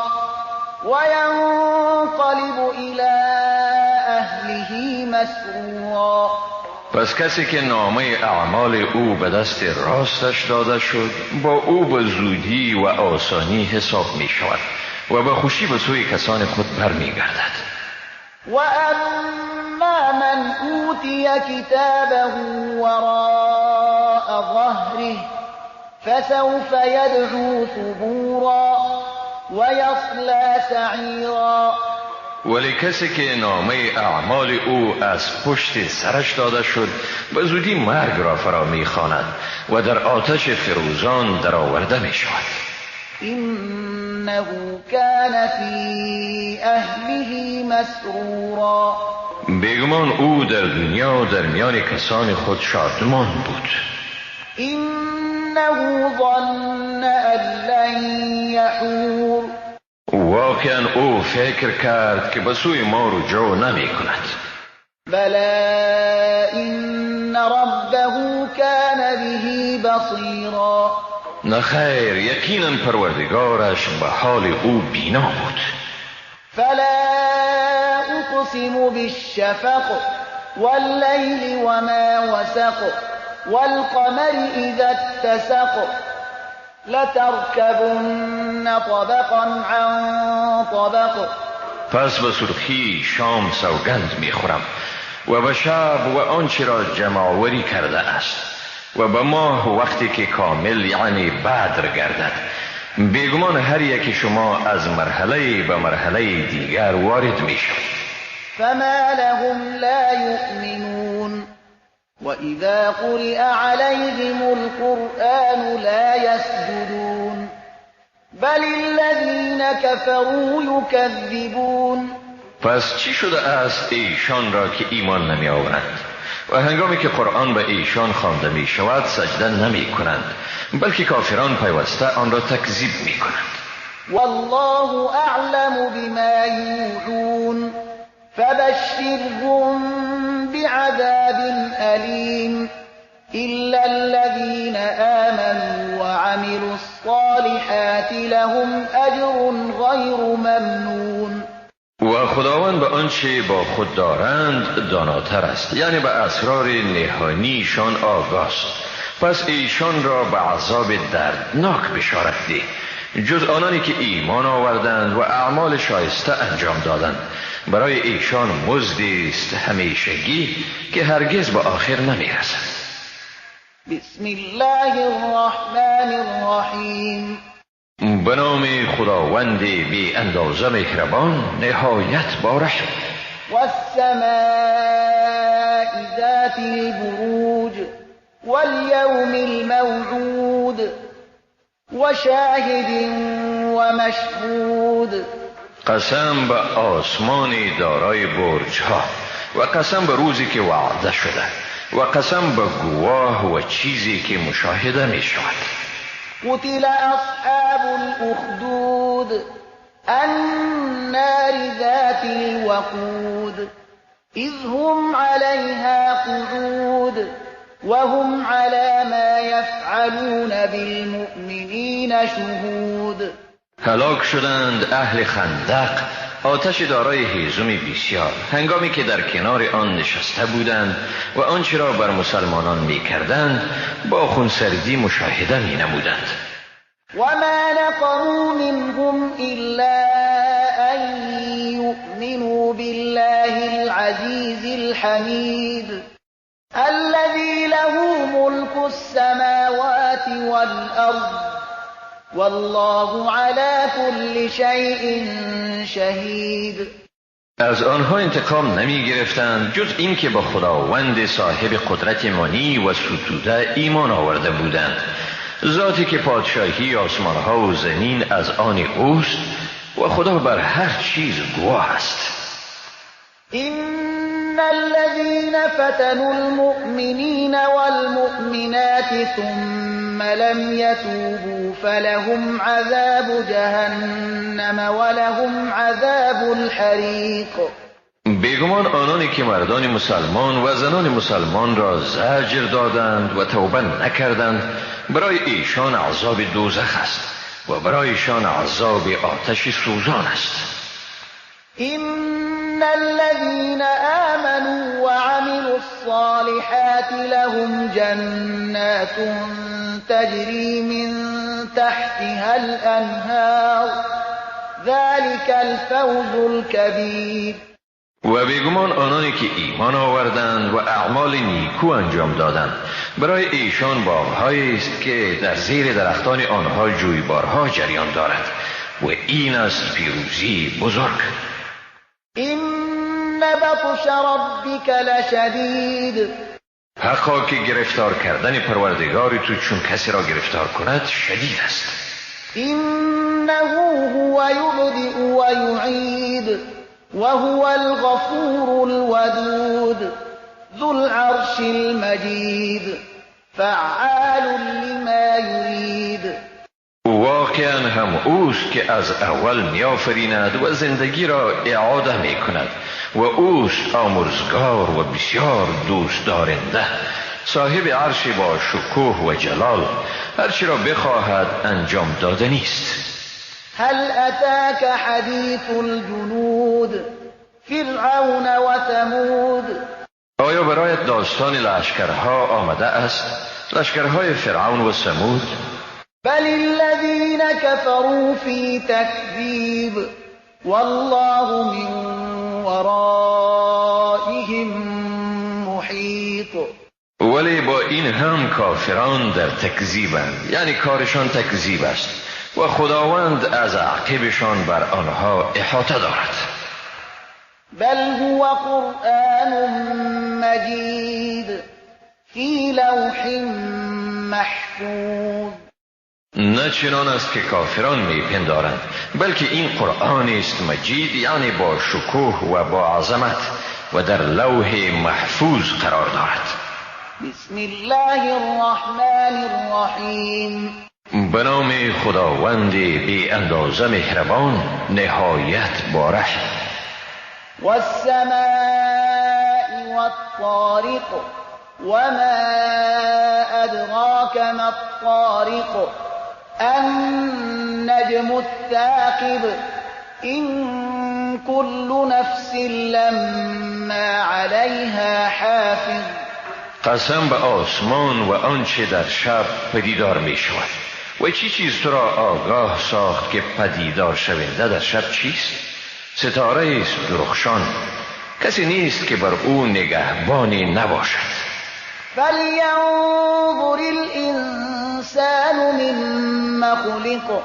وینقلب الی اهله مسرورا. پس کسی که نامه اعمال او به دست راستش داده شد، با او به زودی و آسانی حساب می شود و به خوشی به سوی کسان خود برمی گردد. و اما من اوتی کتابه وراء ظهره فسوف یدعو ثبورا ویصلی سعیرا. ولی کسی که نامه اعمال او از پشت سرش داده شد، به زودی مرگ را فرا می‌خواند و در آتش فروزان درآورده می‌شود. انه کان فی اهله مسرورا. بیگمان او در دنیا در میان کسان خود شادمان بود. انه ظن ان لن یحور. واقعا او فکر کرد که به سوی ما رجوع نمی کند. بلی ان ربه کان به بصیرا. نخیر، یقینا پروردگارش به حال او بینا بود. فلا اقسم بالشفق واللیل وما وسق والقمر اذا اتسق لتركبن طبقا عن طبق. پس به سرخی شام سوگند میخورم و به شب و آنچه را جمع‌آوری کرده است و به ماه وقتی که کامل یعنی بدر گردد. بیگمان هر یک شما از مرحله به مرحله دیگر وارد میشوید. فما لهم لا یؤمنون وَإِذَا قُرِئَ عَلَيْهِمُ الْقُرْآنُ لَا يَسْجُدُونَ بَلِ الَّذِينَ كَفَرُوا يُكَذِّبُونَ. پس چی شده است ایشان را که ایمان نمی آورند و هنگامی که قرآن به ایشان خوانده می شود سجده نمی کنند، بلکه کافران پیوسته آن را تکذیب می کنند. والله اعلم بما یوعون فبشرهم بعذاب أليم إلا الذين آمنوا وعملوا الصالحات لهم أجر غير ممنون. و خداوند به آنچه با خود دارند داناتر است، یعنی به اسرار نهانیشان آگاست. پس ایشان را به عذاب دردناک بشارت ده، جز آنانی که ایمان آوردند و اعمال شایسته انجام دادند، برای ایشان مزدی است همیشگی که هرگز به آخر نمیرسد. بسم الله الرحمن الرحیم. به نام خداوند بی اندازه مهربان، نهایت با رحم. والسماء ذات البروج واليوم الموعود وشاهد ومشهود. قسم به آسمان دارای برجها و قسم به روزی که وعده شده و قسم به گواه و چیزی که مشاهده می شود. قتل اصحاب الاخدود النار ذات الوقود اذ هم عليها قعود وهم على ما يفعلون بالمؤمنین شهود. هلاک شدند اهل خندق، آتش دارای هیزم بسیار، هنگامی که در کنار آن نشسته بودند و آنچه را بر مسلمانان می کردند با خونسردی مشاهده می نمودند. و ما نقموا منهم الا ان یؤمنوا بالله العزیز الحمید الذي له ملك السماوات والأرض والله على كل شيء شهید. از آنها انتقام نمی گرفتند جز اینکه با خداوند صاحب قدرت مانی و ستوده ایمان آورده بودند، ذاتی که پادشاهی آسمانها و زمین از آن اوست و خدا بر هر چیز گواه است. إن الذين فتنوا المؤمنين والمؤمنات ثم لم يتوبوا فلهم عذاب جهنم ولهم عذاب الحریق. بیگمان آنانی که مردان مسلمان و زنان مسلمان را زجر دادند و توبه نکردند، برای ایشان عذاب دوزخ است و برای ایشان عذاب آتش سوزان است. إن الذين آمنوا وعملوا الصالحات لهم جنات تجري من تحتها الأنهار ذلك الفوز الكبير. و بیگمان آنانی که ایمان آوردند و اعمال نیکو انجام دادند، برای ایشان باغهایی است که در زیر درختان آنها جویبارها جریان دارد و این است پیروزی بزرگ. إن بطش ربك لشدید. حقا که گرفتار کردن پروردگار تو چون کسی را گرفتار کند شدید است. إنه هو یبدئ و یعید وهو الغفور الودود ذو العرش المجید فعال لما یرید. واقعا هم اوست که از اول میآفریند و زندگی را اعاده می کند و اوست آمرزگار و بسیار دوست دارنده، صاحب عرش با شکوه و جلال، هرچی را بخواهد انجام داده نیست. هل اتاک حدیث الجنود فرعون و ثمود. آیا برایت داستان لشکرها آمده است؟ لشکرهای فرعون و ثمود؟ بل الذين كفروا في تكذيب والله من ورائهم محيط. ولی با این هم کافران در تکذیبند، یعنی کارشان تکذیب است و خداوند از عقبشان بر آنها احاطه دارد. بل هو قرآن مجید فی لوح محفوظ. نه چنان است که کافران میپندارند، بلکه این قرآن است مجید، یعنی با شکوه و با عظمت و در لوح محفوظ قرار دارد. بسم الله الرحمن الرحیم. به نام خداوند بی اندازه مهربان، نهایت با رحم. والسماء والطارق وما ادراک ما الطارق النجم الثاقب إن كل نفس لما عليها حافظ. قسم به آسمان و آنچه در شب پدیدار می شود و چی چیز تو را آگاه ساخت که پدیدار شونده در شب چیست؟ ستاره است درخشان، کسی نیست که بر او نگهبانی نباشد. فلینظر الانسان مما خلق.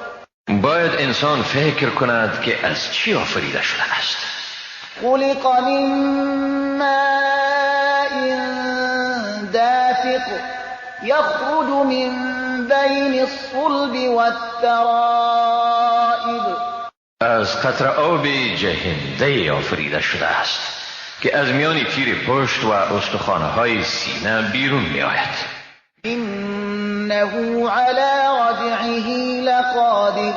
باید انسان فکر کند که از چی آفریده شده است. خلق من ماء دافق یخرج من بین الصلب والترائب. از قطره آب جهنده آفریده شده است که از میان تیر پشت و استخوانه های سینه بیرون می آید. انه علی رجعه لقادر.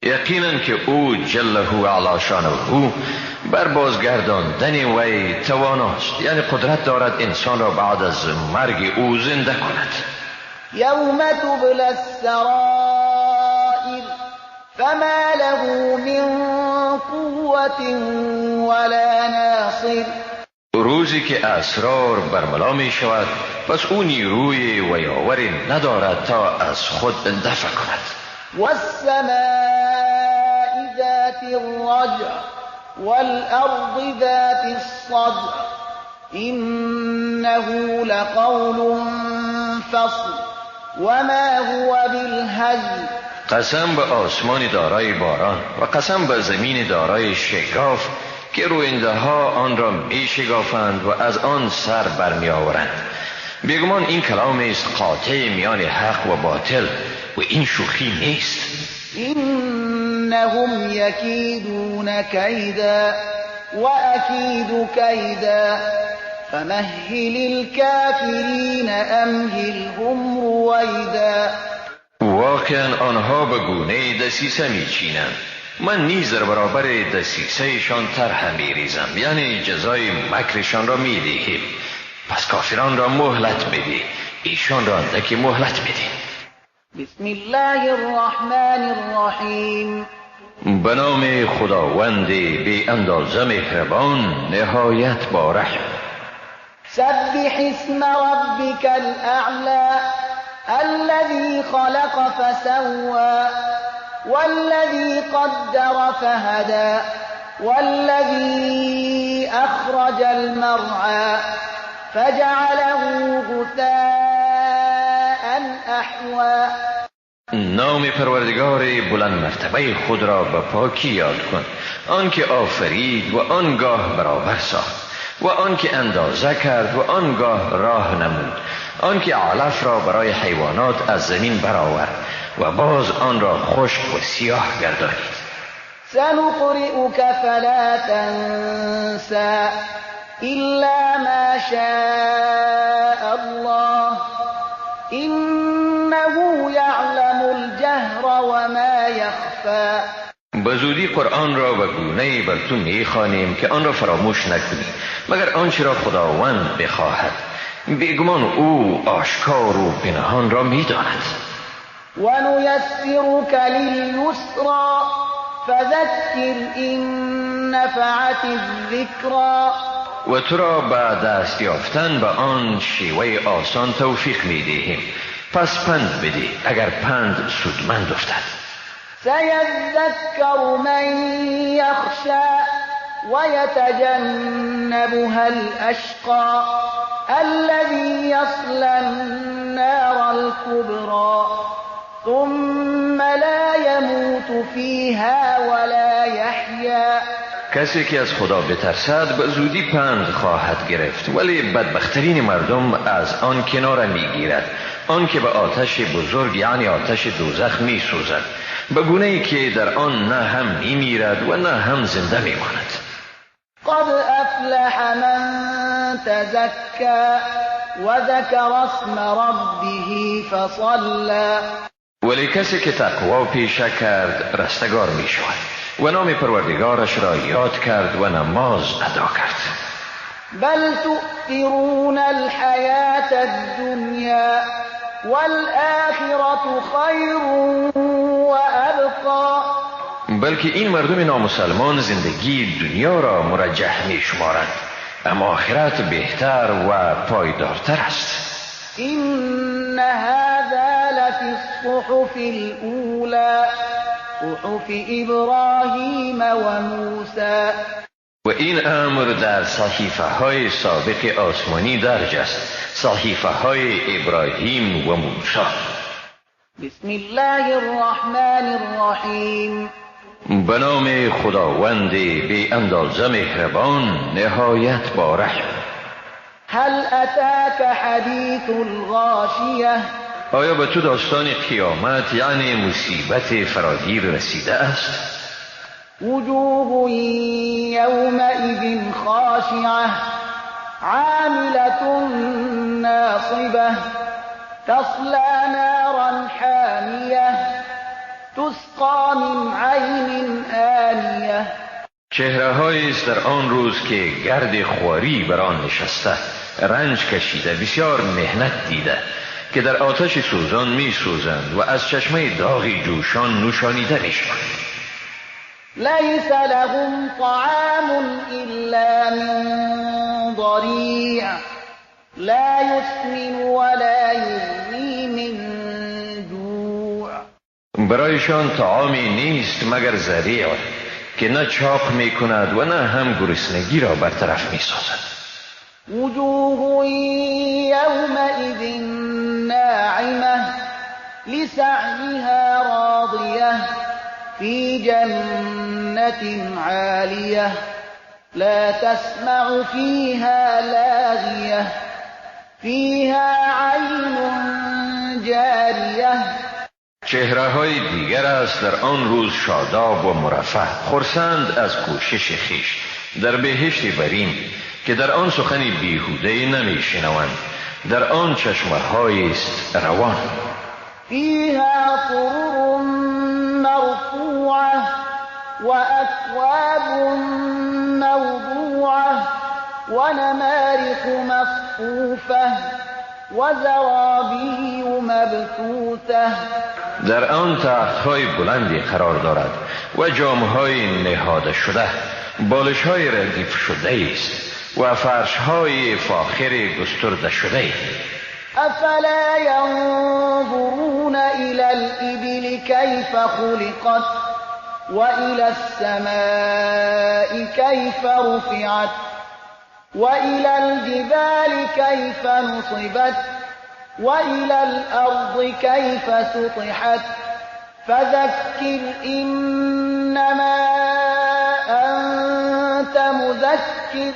یقینا که او جله علی شانه بر بازگرداندن وی تواناست، یعنی قدرت دارد انسان را بعد از مرگ او زنده کند. یوم تبلی السرائر فما له من قوة ولا ناصر. روزی که اسرار برملا می شود، پس او نیروی و یاوری ندارد تا از خود دفع کند. والسماء ذات الرجع والأرض ذات الصدع إنه لقول فصل وما هو بالهزل. قسم به آسمان دارای باران و قسم به زمین دارای شگاف که روینده ها آن را می شگافند و از آن سر برمی آورند. بیگمان این کلام است قاطع میان حق و باطل و این شوخی نیست. انهم یکیدون کیدا و اکید کیدا فمهل الکافرین امهلهم رویدا. واقعا آنها به گونه دسیسه میچینند، من نیز در برابر دسیسهشان طرح میریزم، یعنی جزای مکرشان را میدهیم. پس کافران را مهلت بده، ایشان را اندکی مهلت بده. بسم الله الرحمن الرحیم. به نام خداوند بی اندازه مهربان نهایت با رحم. سبح اسم ربک الاعلی الذي خلق فسوى والذي قدر فهدى والذي أخرج المرعى فجعله غثاء أحوى. نام پروردگار بلند مرتبه خود را به پاکی یاد کن، آنکه آفرید و آنگاه برابر ساخت و آنکه اندازه کرد و آنگاه راه نمود، آنکه علف را برای حیوانات از زمین برآورد و باز آن را خشک و سیاه گردانید. سنقرئک فلا تنسى إلا ما شاء الله إنه يعلم الجهر وما يخفى. به زودی قرآن را به گونه‌ای بر تو می‌خوانیم که آن را فراموش نکنی مگر آنچه را خداوند بخواهد. بیگمان او آشکار و پنهان را می‌داند. ونيسرك لليسرى فذكر إن نفعت الذكرى. و تو را به دست یافتن به آن شیوه آسان توفیق می‌دهیم، پس پند بده اگر پند سودمند افتد. سيذكر من يخشى ويتجنبها الأشقى الذي يصلى النار الكبرى ثم لا يموت فيها ولا يحيا. کسی که از خدا بترسد به زودی پند خواهد گرفت، ولی بدبخترین مردم از آن کناره میگیرد، آن که به آتش بزرگ یعنی آتش دوزخ میسوزد، به گونه ای که در آن نه هم میمیرد و نه هم زنده میماند. قد افلح من تزکى وذکر اسم ربه فصلى. ولی کسی که تقوا پیشه کرد رستگار می شود و نام پروردگارش را یاد کرد و نماز ادا کرد. بل تؤثرون الحیاة الدنیا والآخرة خیر وابقى. بلکه این مردم نامسلمان زندگی دنیا را مرجح می شمارند، اما آخرت بهتر و پایدارتر است. این هذا لفي الصحف الأولى صحف إبراهيم وموسى. و این امر در صحیفه های سابق آسمانی درج است، صحیفه های ابراهیم و موسی. بسم الله الرحمن الرحیم. به نام خداوند بی اندازه مهربان، نهایت با رحم. هل اتاک حدیث الغاشیه. آیا به تو داستان قیامت یعنی مصیبت فراگیر رسیده است؟ وجوه یومئذ خاشعه عاملة ناصبة تصلى نارا حامیه تسقى من عین آنیه. چهره است در آن روز که گرد خواری بر آن نشسته، رنج کشیده، بسیار مهنت دیده، که در آتش سوزان می سوزند و از چشمه داغ جوشان نوشانیده می شوند. لیس لهم طعام الا من ضریع لا یسمن ولا یغنی من جوع. برایشان طعامی نیست مگر ذریع که نه چاق می کند و نه هم گرسنگی را برطرف می سازد. وجوه یومئذ ناعمه لسعیها راضیه فی جنة عالیه لا تسمع فیها لاغیه فیها عین جاریه. چهره های دیگر است در آن روز شاداب و مرفه، خرسند از کوشش خویش در بهشت برین که در آن سخن بیهوده نمی شنوند، در آن چشمه های است روان. فیها سرر مرفوعه وأکواب موضوعه ونمارق مصفوفه وزرابی مبثوثه. در آن تخت‌های بلندی قرار دارد و جام‌های نهاده شده، بالش‌های ردیف شده است و فرش‌های فاخر گسترده شده. افلا ينظرون الى الابل كيف خلقت والى السماء كيف رفعت وإلى الجبال كيف نصبت وإلى الأرض كيف سطحت فذكر إنما أنت مذكر.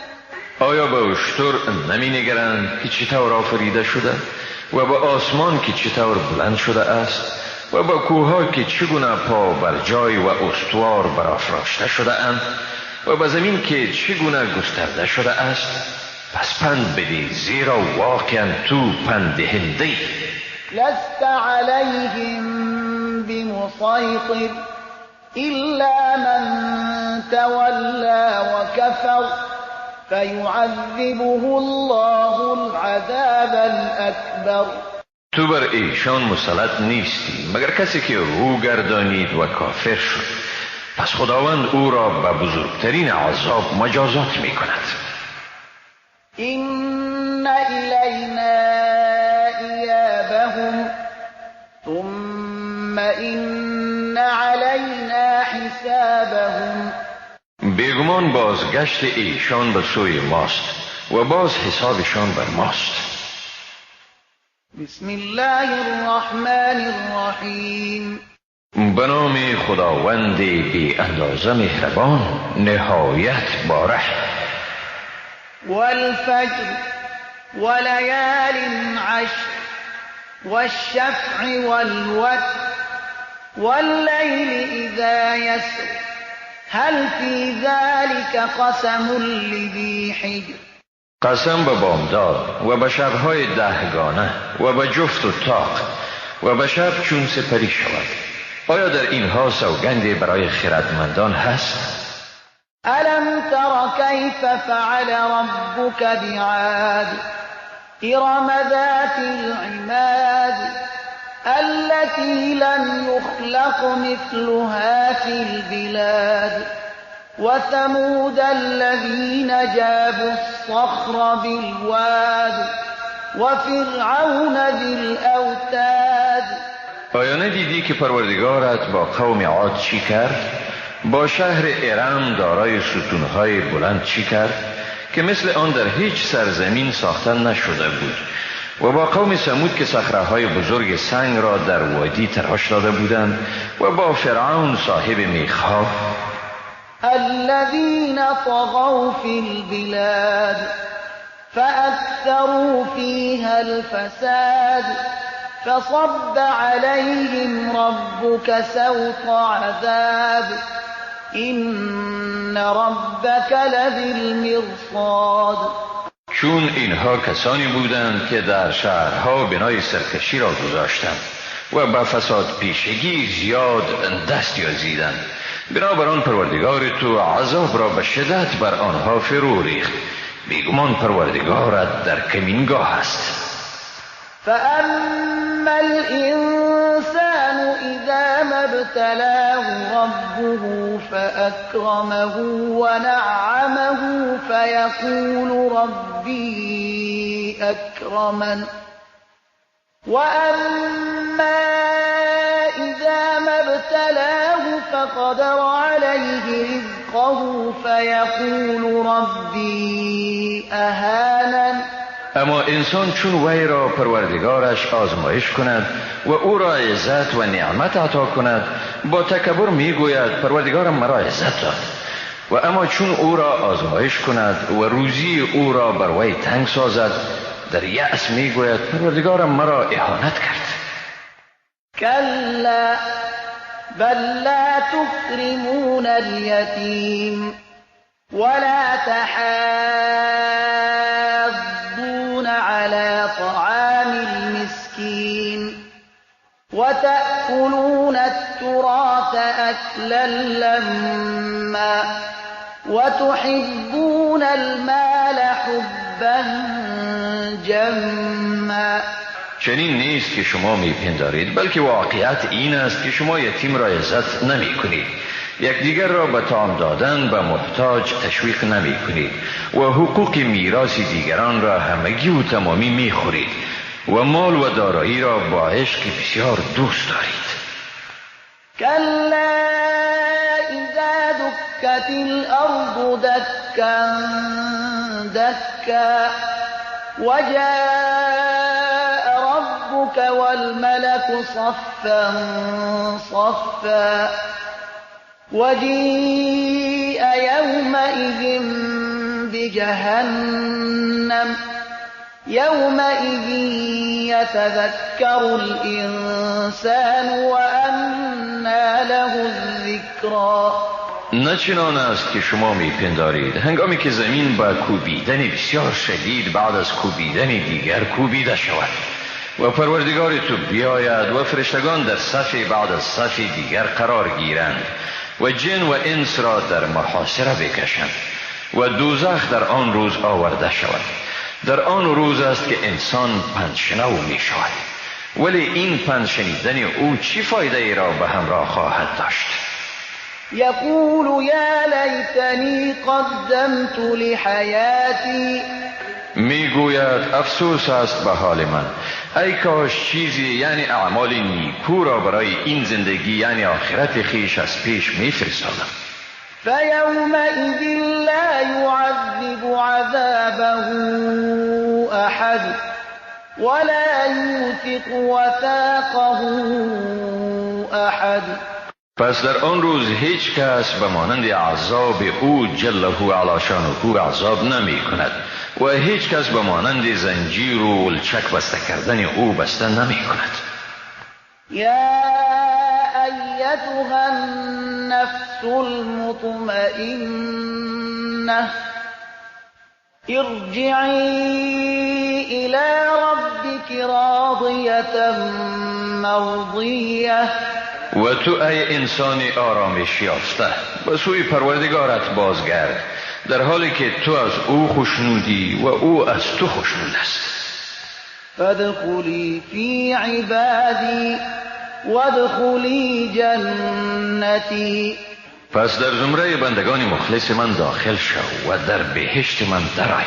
آیا به اشتر نمی نگرند که چطور آفریده شده و به آسمان که چطور بلند شده است و به کوهها که چگونه پا بر جای و استوار برافراشته شده اند و به زمین که چگونه گسترده شده است؟ پس پند بده، زیرا واقعا تو پند دهنده ای. لست علیهم بمسیطر الا من تولی وکفر فیعذبه الله العذاب الاکبر. تو بر ایشان مسلط نیستی مگر کسی که رو گردانید و کافر شد، پس خداوند او را به بزرگترین عذاب مجازات می کند. إن إلینا إیابهم ثم إن علینا حسابهم. بیگمان بازگشت ایشان به سوی ماست و باز حسابشان بر ماست. بسم الله الرحمن الرحیم. به نام خداوند بی اندازه مهربان، نهایت با رحم. والفجر وليال عشر والشفع والوتر والليل إذا يسر هل في ذلك قسم لذي حجر. قسم به بامداد و به شب‌های دهگانه و به جفت و تاق و به شب چون سپری شود، آیا در اینها سوگندی برای خردمندان هست؟ ألم تر كيف فعل ربك بعاد إرم ذات العماد التي لم يخلق مثلها في البلاد وثمود الذين جابوا الصخر بالواد وفرعون ذی الأوتاد. آیا ندیدی که پروردگارت با قوم عاد چی کرد؟ با شهر ارم دارای ستونهای بلند چی کرد که مثل آن در هیچ سرزمین ساخته نشده بود، و با قوم ثمود که صخره‌های بزرگ سنگ را در وادی تراش داده بودند، و با فرعون صاحب میخ‌ها. الذين طغوا في البلاد فأكثروا فيها الفساد فصب عليهم ربك سوط عذاب إن ربك لبالمرصاد. چون اینها کسانی بودند که در شهرها بنای سرکشی را گذاشتند و به فساد پیشگی زیاد دست یازیدند، بنابران پروردگار تو عذاب را به شدت بر آنها فرو ریخت. بیگمان پروردگارت در کمینگاه است. فأما الإنسان إذا ما ابتلاه ربه فأكرمه ونعمه فيقول ربي أكرمن، وأما إذا ما ابتلاه فقدر عليه رزقه فيقول ربي أهانن. اما انسان چون وی را پروردگارش آزمایش کند و او را عزت و نعمت عطا کند، با تکبر میگوید پروردگارم مرا عزت داد. و اما چون او را آزمایش کند و روزی او را بر وی تنگ سازد، در یأس میگوید پروردگارم مرا اهانت کرد. کلا بل لا تکرمون الیتیم ولا تحاضون على طعام المسكين وتأكلون التراث أكلا لما وتحبون المال حبا جما. چنین نیست که شما میپندارید، بلکه واقعیت این است که شما یتیم را عزت نمی کنید، یکدیگر را به طعام دادن به محتاج تشویق نمی کنید و حقوق میراث دیگران را همگی و تمامی می خورید و مال و دارایی را با عشق بسیار دوست دارید. کلا اذا دکت الارض دکا دکا وجاء ربك والملك صفا صفا وجيء يومئذ بجهنم يومئذ يتذكر الإنسان وأنى له الذكرى. نه چنان است که شما میپندارید، هنگامی که زمین با کوبیدن بسیار شدید بعد از کوبیدن دیگر کوبیده شود و پروردگار تو بیاید و فرشتگان در صف بعد از صف دیگر قرار گیرند و جن و انس را در محاصره بکشند و دوزخ در آن روز آورده شود. در آن روز است که انسان پندشنو می شود، ولی این پند شنیدن او چی فایده ای را به همراه خواهد داشت؟ یقول یا لیتنی قدمت لحیاتی. میگوید افسوس است به حال من، ای کاش چیزی یعنی اعمال نیکو را برای این زندگی یعنی آخرت خیش از پیش میفرستادم. فیومئذ لا یعذب عذابه احد ولا یوثق وثاقه احد. پس در آن روز هیچ کس به مانند عذاب او جله علی شانه عذاب نمی کند و هیچ کس به مانند زنجیر و لچک بسته کردن او بسته نمی کند. یا ایتها النفس المطمئنه ارجعی الى ربک راضیة مرضیه. و تو ای انسان آرامش یافته به سوی پروردگارت بازگرد، در حالی که تو از او خوشنودی و او از تو خوشنود است. فادخلی فی عبادی وادخلی جنتی. پس در زمره بندگان مخلص من داخل شو و در بهشت من درآی.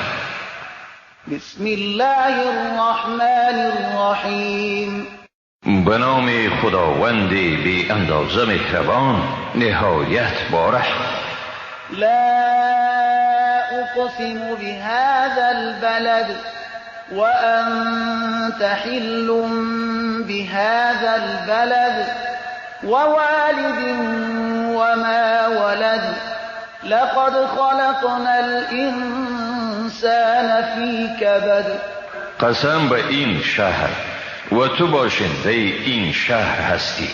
بسم الله الرحمن الرحیم. به نام خداوند بی اندازه مهربان، نهایت بارحم. لا اقسم بهذا البلد وأنت حل بهذا البلد ووالد وما ولد لقد خلقنا الإنسان في كبد. قسم به این شهر و تو باشنده این شهر هستی،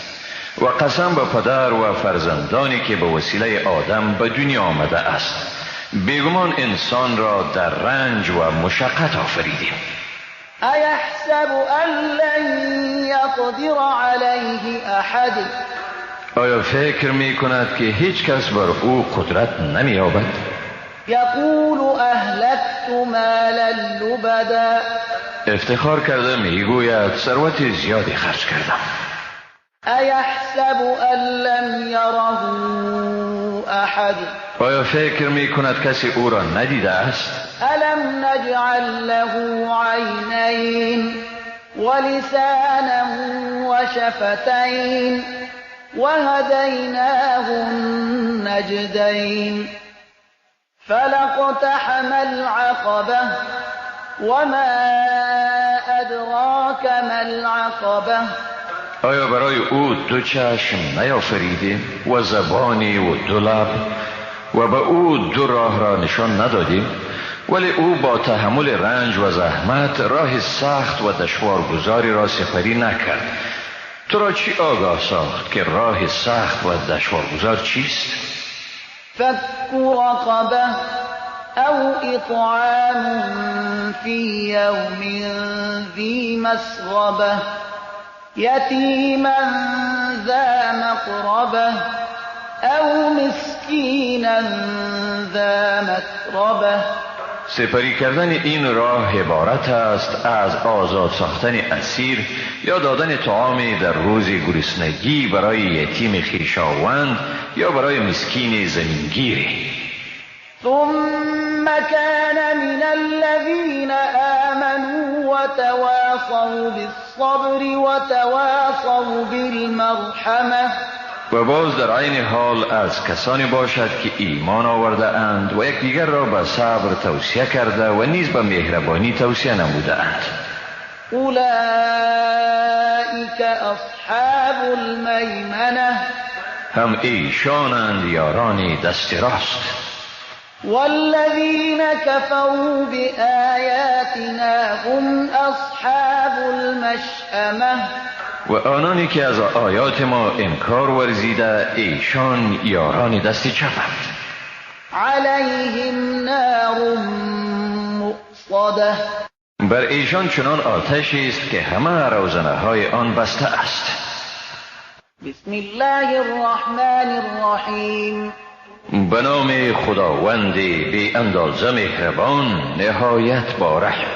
و قسم به پدر و فرزندانی که به وسیله آدم به دنیا آمده است. بیگمان انسان را در رنج و مشقت آفریدیم. ایحسب ان لن یقدر علیه احد. آیا فکر می کند که هیچ کس بر او قدرت نمی یابد؟ یقول اهلکت مالا لبدا. افتخار کرده می گوید ثروت زیادی خرج کردم. ایحسب ان لم یره احد. آیا فکر می کند کسی او را ندیده است؟ الم نجعل له عینین ولسانا وشفتین وهدیناه النجدین فلاقتحم العقبة وما ادراک ما العقبة. آیا برای او دو چشم نیافریدیم و زبانی و دو لب و به او دو راه را نشان ندادیم؟ ولی او با تحمل رنج و زحمت راه سخت و دشوارگذاری را سپری نکرد. تو را چی آگاه ساخت که راه سخت و دشوارگذار چیست؟ فک رقبه او اطعام فی یوم ذی مسغبه یتیما ذا مقربه او مسکینا ذا متربه. سپری کردن این راه عبارت است از آزاد ساختن اسیر یا دادن طعام در روز گرسنگی برای یتیم خویشاوند یا برای مسکین زمینگیری. ثم كان من الذين آمنوا وتواصوا بالصبر وتواصوا بالمرحمة. و باز در عین حال از کسانی باشد که ایمان آورده اند و یکدیگر را به صبر توصیه کرده و نیز به مهربانی توصیه نموده اند. اولئک اصحاب المیمنه. هم ایشانند یاران دست راست. والذین كفروا بآیاتنا هم اصحاب المشأمه. و آنانی که از آیات ما انکار ورزیده ایشان یاران دست چپند. علیهم نار مؤصده. بر ایشان چنان آتشی است که همه روزنه های آن بسته است. بسم الله الرحمن الرحیم. به نام خداوند بی اندازه مهربان، نهایت با رحم.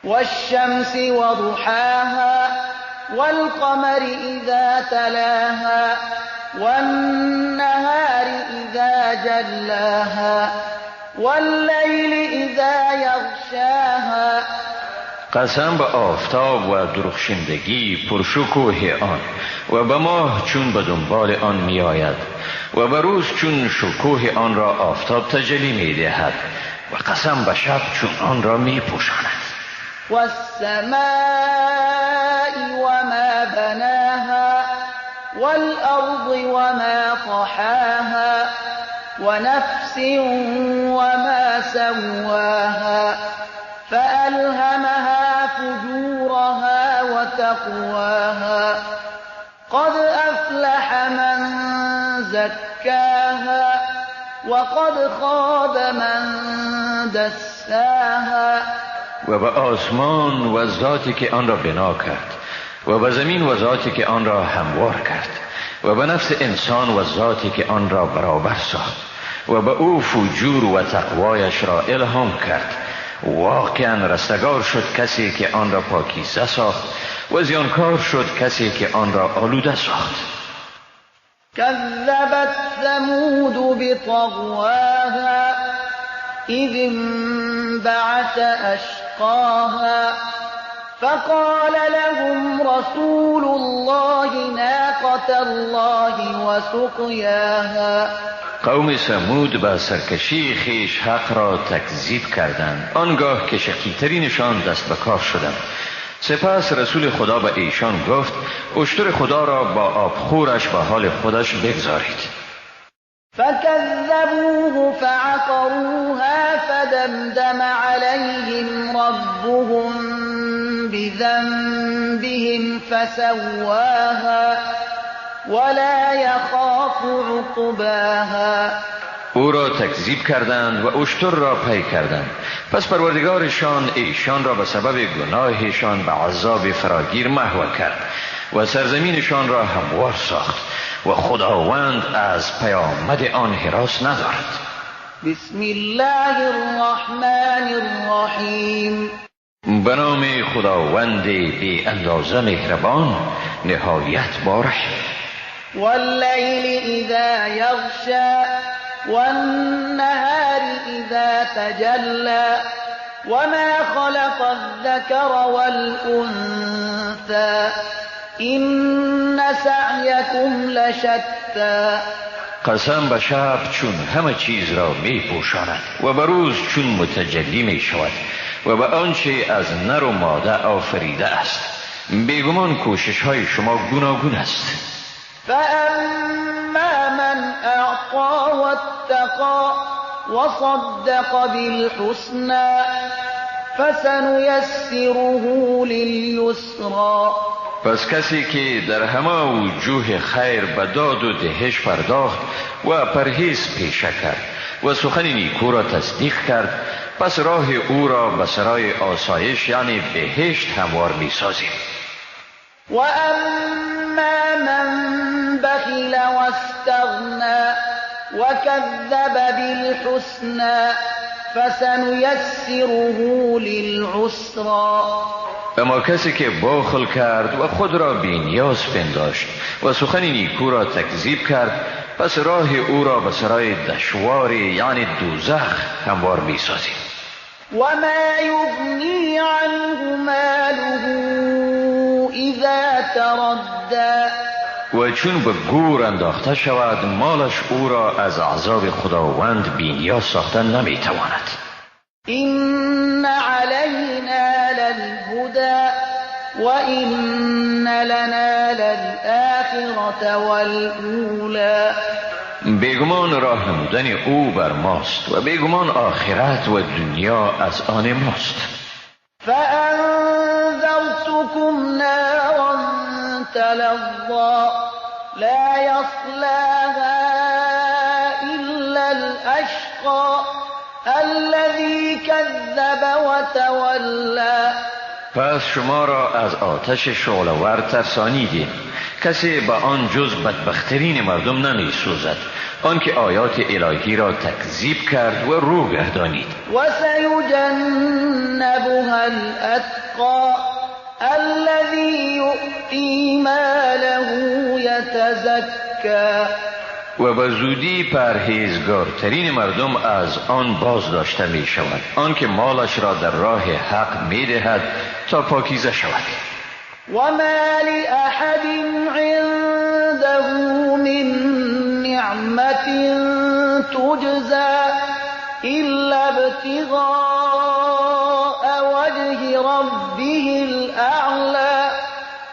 والشمس وضحاها والقمر اذا تلاها والنهار اذا جلاها واللیل اذا یغشاها. قسم به آفتاب و درخشندگی پرشکوه آن و به ماه چون به دنبال آن می آید و به روز چون شکوه آن را آفتاب تجلی می دهد و قسم به شب چون آن را می پوشاند. والسماء وما بناها والأرض وما طحاها ونفس وما سواها فألهمها فجورها وتقواها قد أفلح من زكاها وقد خاب من دساها. و به آسمان و ذاتی که آن را بنا کرد و به زمین و ذاتی که آن را هموار کرد و به نفس انسان و ذاتی که آن را برابر ساخت و به او فجور و تقوایش را الهام کرد. واقعا رستگار شد کسی که آن را پاکیزه ساخت و زیانکار شد کسی که آن را آلوده ساخت. کذبت ثمود بطغواها. إذ انبعث أشقاها فقال لهم رسول الله ناقة الله وسقياها. قوم ثمود به سرکشی خیش حق را تکذیب کردند، آنگاه که شقی‌ترینشان دست به کار شدند. سپس رسول خدا به ایشان گفت اشتر خدا را با آبخورش به حال خودش بگذارید. فكذبوه فعقروها فدمدم عليهم ربهم بذنبهم فسواها ولا يخاف عقباها. او را تکذیب کردند و اشتر را پی کردند. پس پروردگارشان ایشان را به سبب گناهشان به عذاب فراگیر محو کرد و سرزمینشان را هموار ساخت و خداوند از پیامد آن هراس ندارد. بسم الله الرحمن الرحیم. به نام خداوند بی اندازه مهربان نهایت بارحم. واللیل اذا یغشی والنهار اذا تجلی وما خلق الذکر والانثی إن سعیکم لشتی. قسم به شب چون همه چیز را می پوشاند و به روز چون متجلی می شود و به آنچه از نر و ماده آفریده است. بیگمان کوشش های شما گوناگون است. فأما من أعطى واتقى وصدق بالحسنى فسنيسره لليسرى. پس کسی که در همه وجوه خیر به داد و دهش پرداخت و پرهیز پیشه کرد و سخن نیکو را تصدیق کرد، پس راه او را به سرای آسایش یعنی بهشت هموار می سازیم. و اما من بخل واستغنی وکذب بالحسنی فسنیسره للعسری. اما کسی که بخل کرد و خود را بی نیاز پنداشت و سخن نیکو را تکذیب کرد، پس راه او را به سرای دشواری یعنی دوزخ هموار می سازیم. و ما یغنی عنه ماله اذا تردی. و چون به گور انداخته شود، مالش او را از عذاب خداوند بی نیاز ساختن نمی تواند. إن علينا للهدى وإن لنا للآخرة والأولى. بیگمان راه نمودن او بر ماست و بیگمان آخرت و دنیا از آن ماست. فأنذرتكم نارا تلظى لا يصلاها إلا الأشقى الذي كذب وتولى. پس شما را از آتش شعله‌ور ترسانیدیم. کسی به آن جز بدبخترین مردم نمی سوزد، آنکه آیات الهی را تکذیب کرد و رو گردانید. و سیجنبها الاتقی الذی یؤتی ماله یتزکی. و به زودی پرهیزگارترین مردم از آن باز داشته می شود، آنکه مالش را در راه حق می دهد تا پاکیزه شود. و ما لأحد عنده من نعمت تجزی إلا ابتغاء وجه ربه الأعلى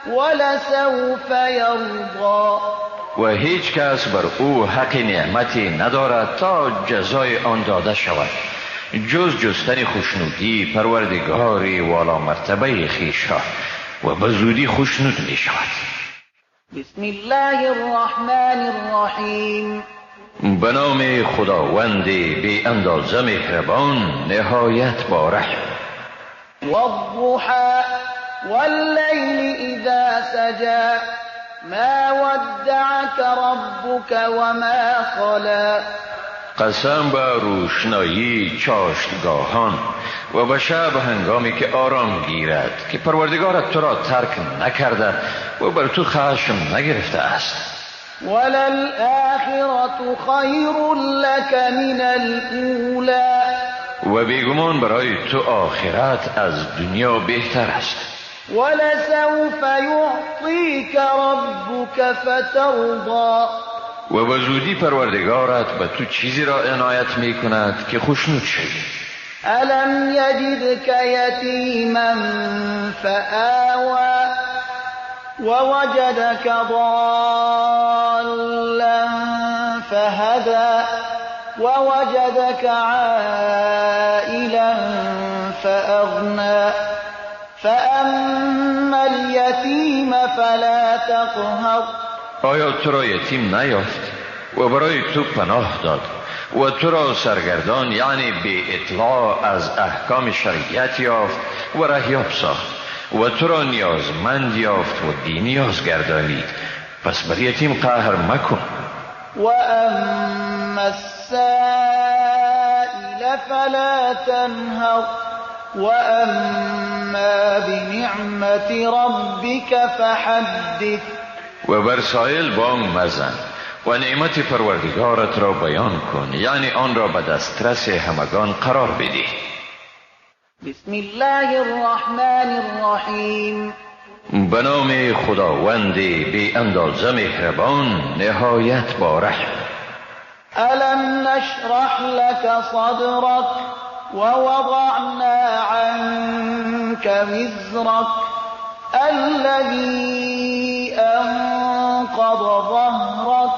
ولسوف یرضی. و هیچ کس بر او حق نعمتی ندارد تا جزای آن داده شود، جز جستن خوشنودی پروردگار والا مرتبه خویش را، و به زودی خوشنود می شود. بسم الله الرحمن الرحیم. به نام خداوند بی اندازه مهربان نهایت با رحم. والضحى واللیل اذا سجى ما ودعك ربك وما قلى. قسم به روشنایی چاشتگاهان و به شب هنگامی که آرام گیرد، که پروردگارت تو را ترک نکرده و بر تو خشم نگرفته است. وللآخرة خیر لك من الأولى. و بیگمان برای تو آخرت از دنیا بهتر است. ولسوف يعطيك ربك فترضى. و به زودی پروردگارت به تو چیزی را عنایت می کند که خوشنود شوی. ألم يجدك يتيما فآوى ووجدك ضالا فهدى ووجدك عائلا فأغنى فأما اليتيم فلا تقهر. آیا تو را یتیم نیافت و برای تو پناه داد و تو را سرگردان، یعنی بی اطلاع از احکام شریعت یافت و رهیاب ساخت و تو را نیازمند یافت و بی نیاز گردانید، پس بر یتیم قهر مکن. و اما السائل فلا تنهر و اما بنعمت ربک فحدث. و بر سائل بانگ مزن و نعمت پروردگارت را بیان کن، یعنی آن را به دسترس همگان قرار بده. بسم الله الرحمن الرحیم. به نام خداوند بی اندازه مهربان نهایت با رحم. الم نشرح لك صدرك ووضعنا عنك وزرك الذي انقض ظهرك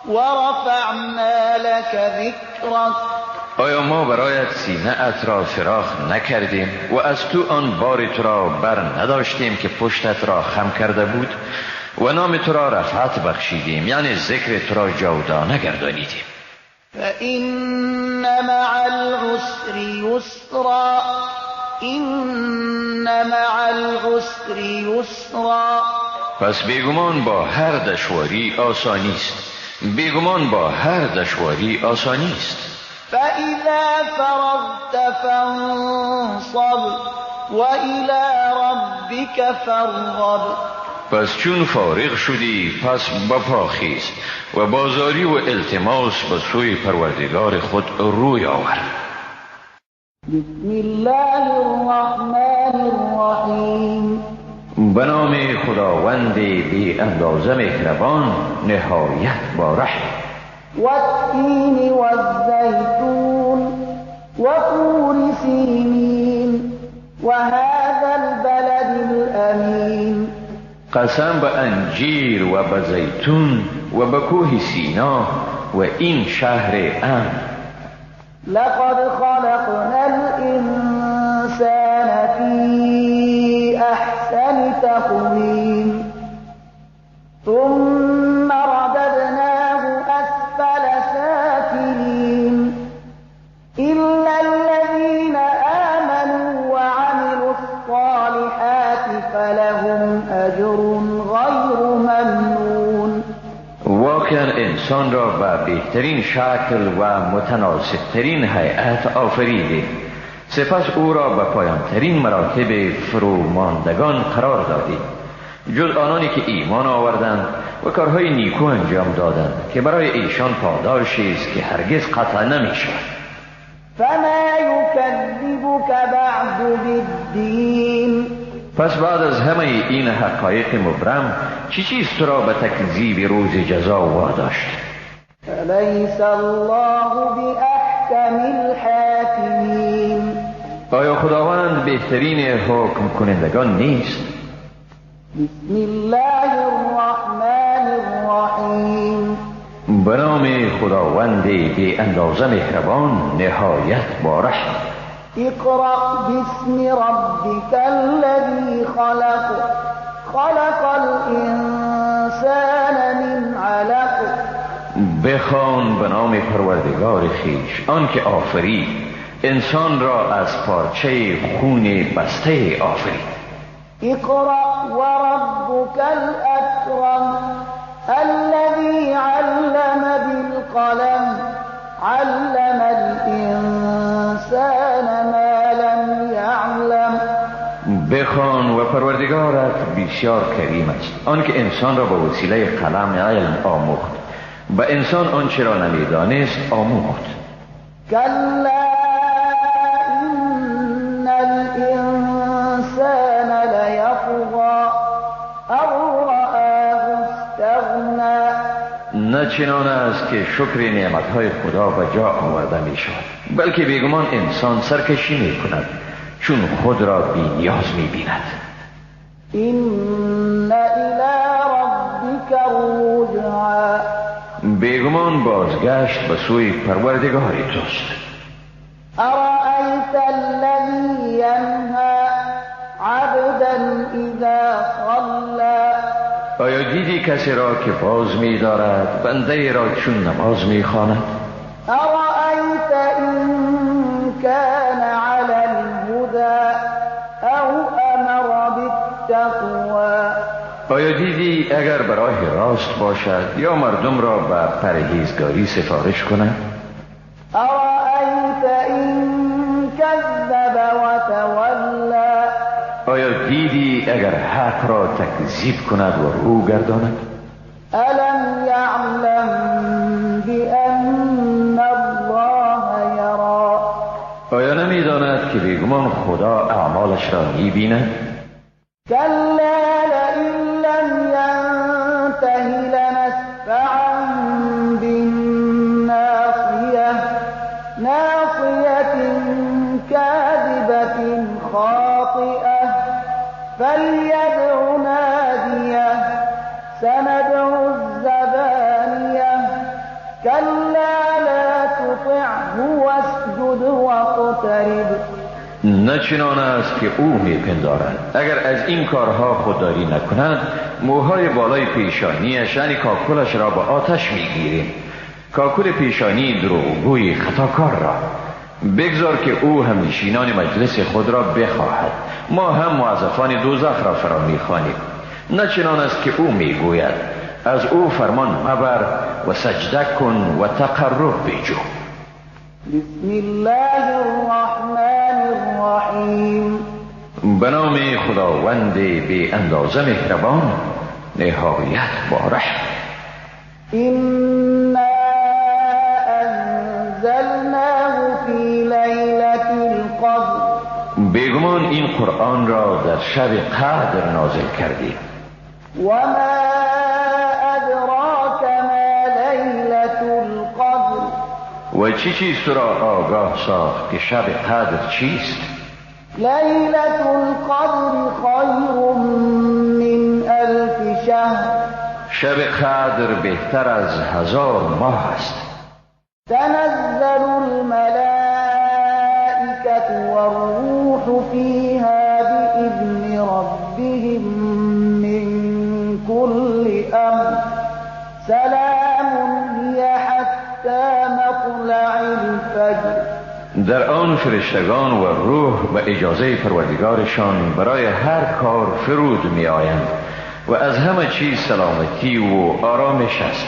ورفعنا لك ذكرك. آیا ما برایت سینه ات را فراخ نکردیم و از تو آن بار تو را بر نداشتیم که پشتت را خم کرده بود و نام تو را رفعت بخشیدیم، یعنی ذکر تو را جاودانه گردانیدیم. فإن مع العسر یسرا إن مع العسر یسرا. پس بیگمان با هر دشواری آسانی است، بیگمان با هر دشواری آسانی است. فإذا فرغت فانصب وإلى ربك فارغب. پس چون فارغ شدی پس بپا خیز و بازاری و التماس به سوی پروردگار خود روی آور. بسم الله الرحمن الرحیم. به نام خداوند بی اندازه مهربان نهایت با رحم. والتین والزیتون وطور سینین وهذا البلد الامین. قسم به انجیر و به زیتون و به کوه سینا و این شهر امن. لقد خلقنا الانسان فی احسن تقویم ثم رددناه اسفل سافلین الا الذین آمنوا وعملوا الصالحات فلهم اجر غیر ممنون. واقعا انسان را به بهترین شکل و متناسبترین هیئت آفریده، سپس او را به پایانترین مراتب فروماندگان قرار دادیم، جز آنانی که ایمان آوردند و کارهای نیکو انجام دادند که برای ایشان پاداشی است که هرگز قطع نمی شود. فما یکذبک بعد بالدین. پس بعد از همه این حقایق مبرم چی چیز تو را به تکذیب روز جزا واداشت؟ الیس الله باحکم الحاکمین. آیا خداوند بهترین حکم کنندگان نیست؟ بسم الله الرحمن الرحیم. به نام خداوند بی اندازه مهربان نهایت با رحم. اقرأ باسم ربك الذي خلق خلق الانسان من علق. بخوان به نام پروردگار خویش آن که آفرید انسان را از پارچه خون بسته آفرید. اقرأ وربك الأكرم الذي علم بالقلم علم الإنسان ما لم يعلم. بخوان و پروردگارت بسیار کریم است، آنکه انسان را به وسیله قلم علم آموخت، به انسان آنچه را نمیدانست آموخت. کلا نه چنان است که شکر نعمتهای خدا به جا آورده می شود، بلکه بیگمان انسان سرکشی می کند چون خود را بی نیاز می بیند. إن إلى ربك الرجعى. بیگمان بازگشت به سوی پروردگار توست. أرأيت الذي ينهى عبدا إذا صلى. آیا دیدی کسی را که باز می دارد بنده را چون نماز می خواند؟ أرأيت إن كان على الهدى أو أمر بالتقوى. آیا دیدی اگر براه راست باشد یا مردم را به پرهیزگاری سفارش کند؟ أرأيت إن كذب وتولى. آیا دیدی اگر حق را تکذیب کند و رو گرداند؟ ألم يعلم بأن الله يرى. آیا نمیداند که بیگمان خدا اعمالش را میبیند؟ كلا لئن لم ينته لنسفعا بالناصية ناصية كاذبة خاطئة فليدع ناديه سندع الزبانية كلا لا تطعه واسجد واقترب. نه چنان است که او میپندارد. اگر از این کارها خودداری نکند موهای بالای پیشانیش یعنی کاکلش را به آتش میگیریم، کاکل پیشانی دروغگوی خطاکار را. بگذار که او همنشینان مجلس خود را بخواهد، ما هم موظفان دوزخ را فرا میخوانیم. نه چنان است که او میگوید، از او فرمان مبر و سجده کن و تقرب بجو. بسم الله الرحمن الرحیم. به نام خداوند بی اندازه مهربان نهایت با رحم. إنا أنزلناه في ليلة القدر. بیگمان این قرآن را در شب قدر نازل کردیم. وما أدراك ما ليلة القدر. و چی چیز تو را آگاه ساخت که شب قدر چیست؟ ليلة القدر خیر من ألف شهر. شب قدر بهتر از 1000 ماه است. تنزل الملائكة والروح فيها بإذن ربهم من كل أمر سلام هي حتى مطلع الفجر. در آن فرشتگان و روح به اجازه پروردگارشان برای هر کار فرود می آیند و از همه چیز سلامتی و آرامش است.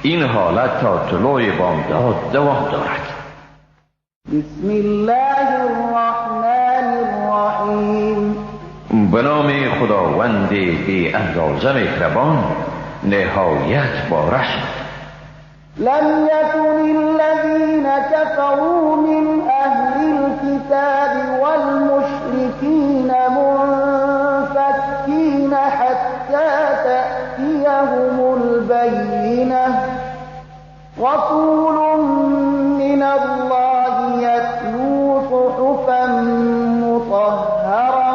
این حالت تا طلوع بامداد دوام دارد. بسم الله الرحمن الرحیم. به نام خداوند بی اندازه مهربان نهایت با رحم. لم يكن الذين كفروا من أهل الكتاب والمشركين منفكين حتى تأتيهم البينة رسول من الله يتلو صحفا مطهرة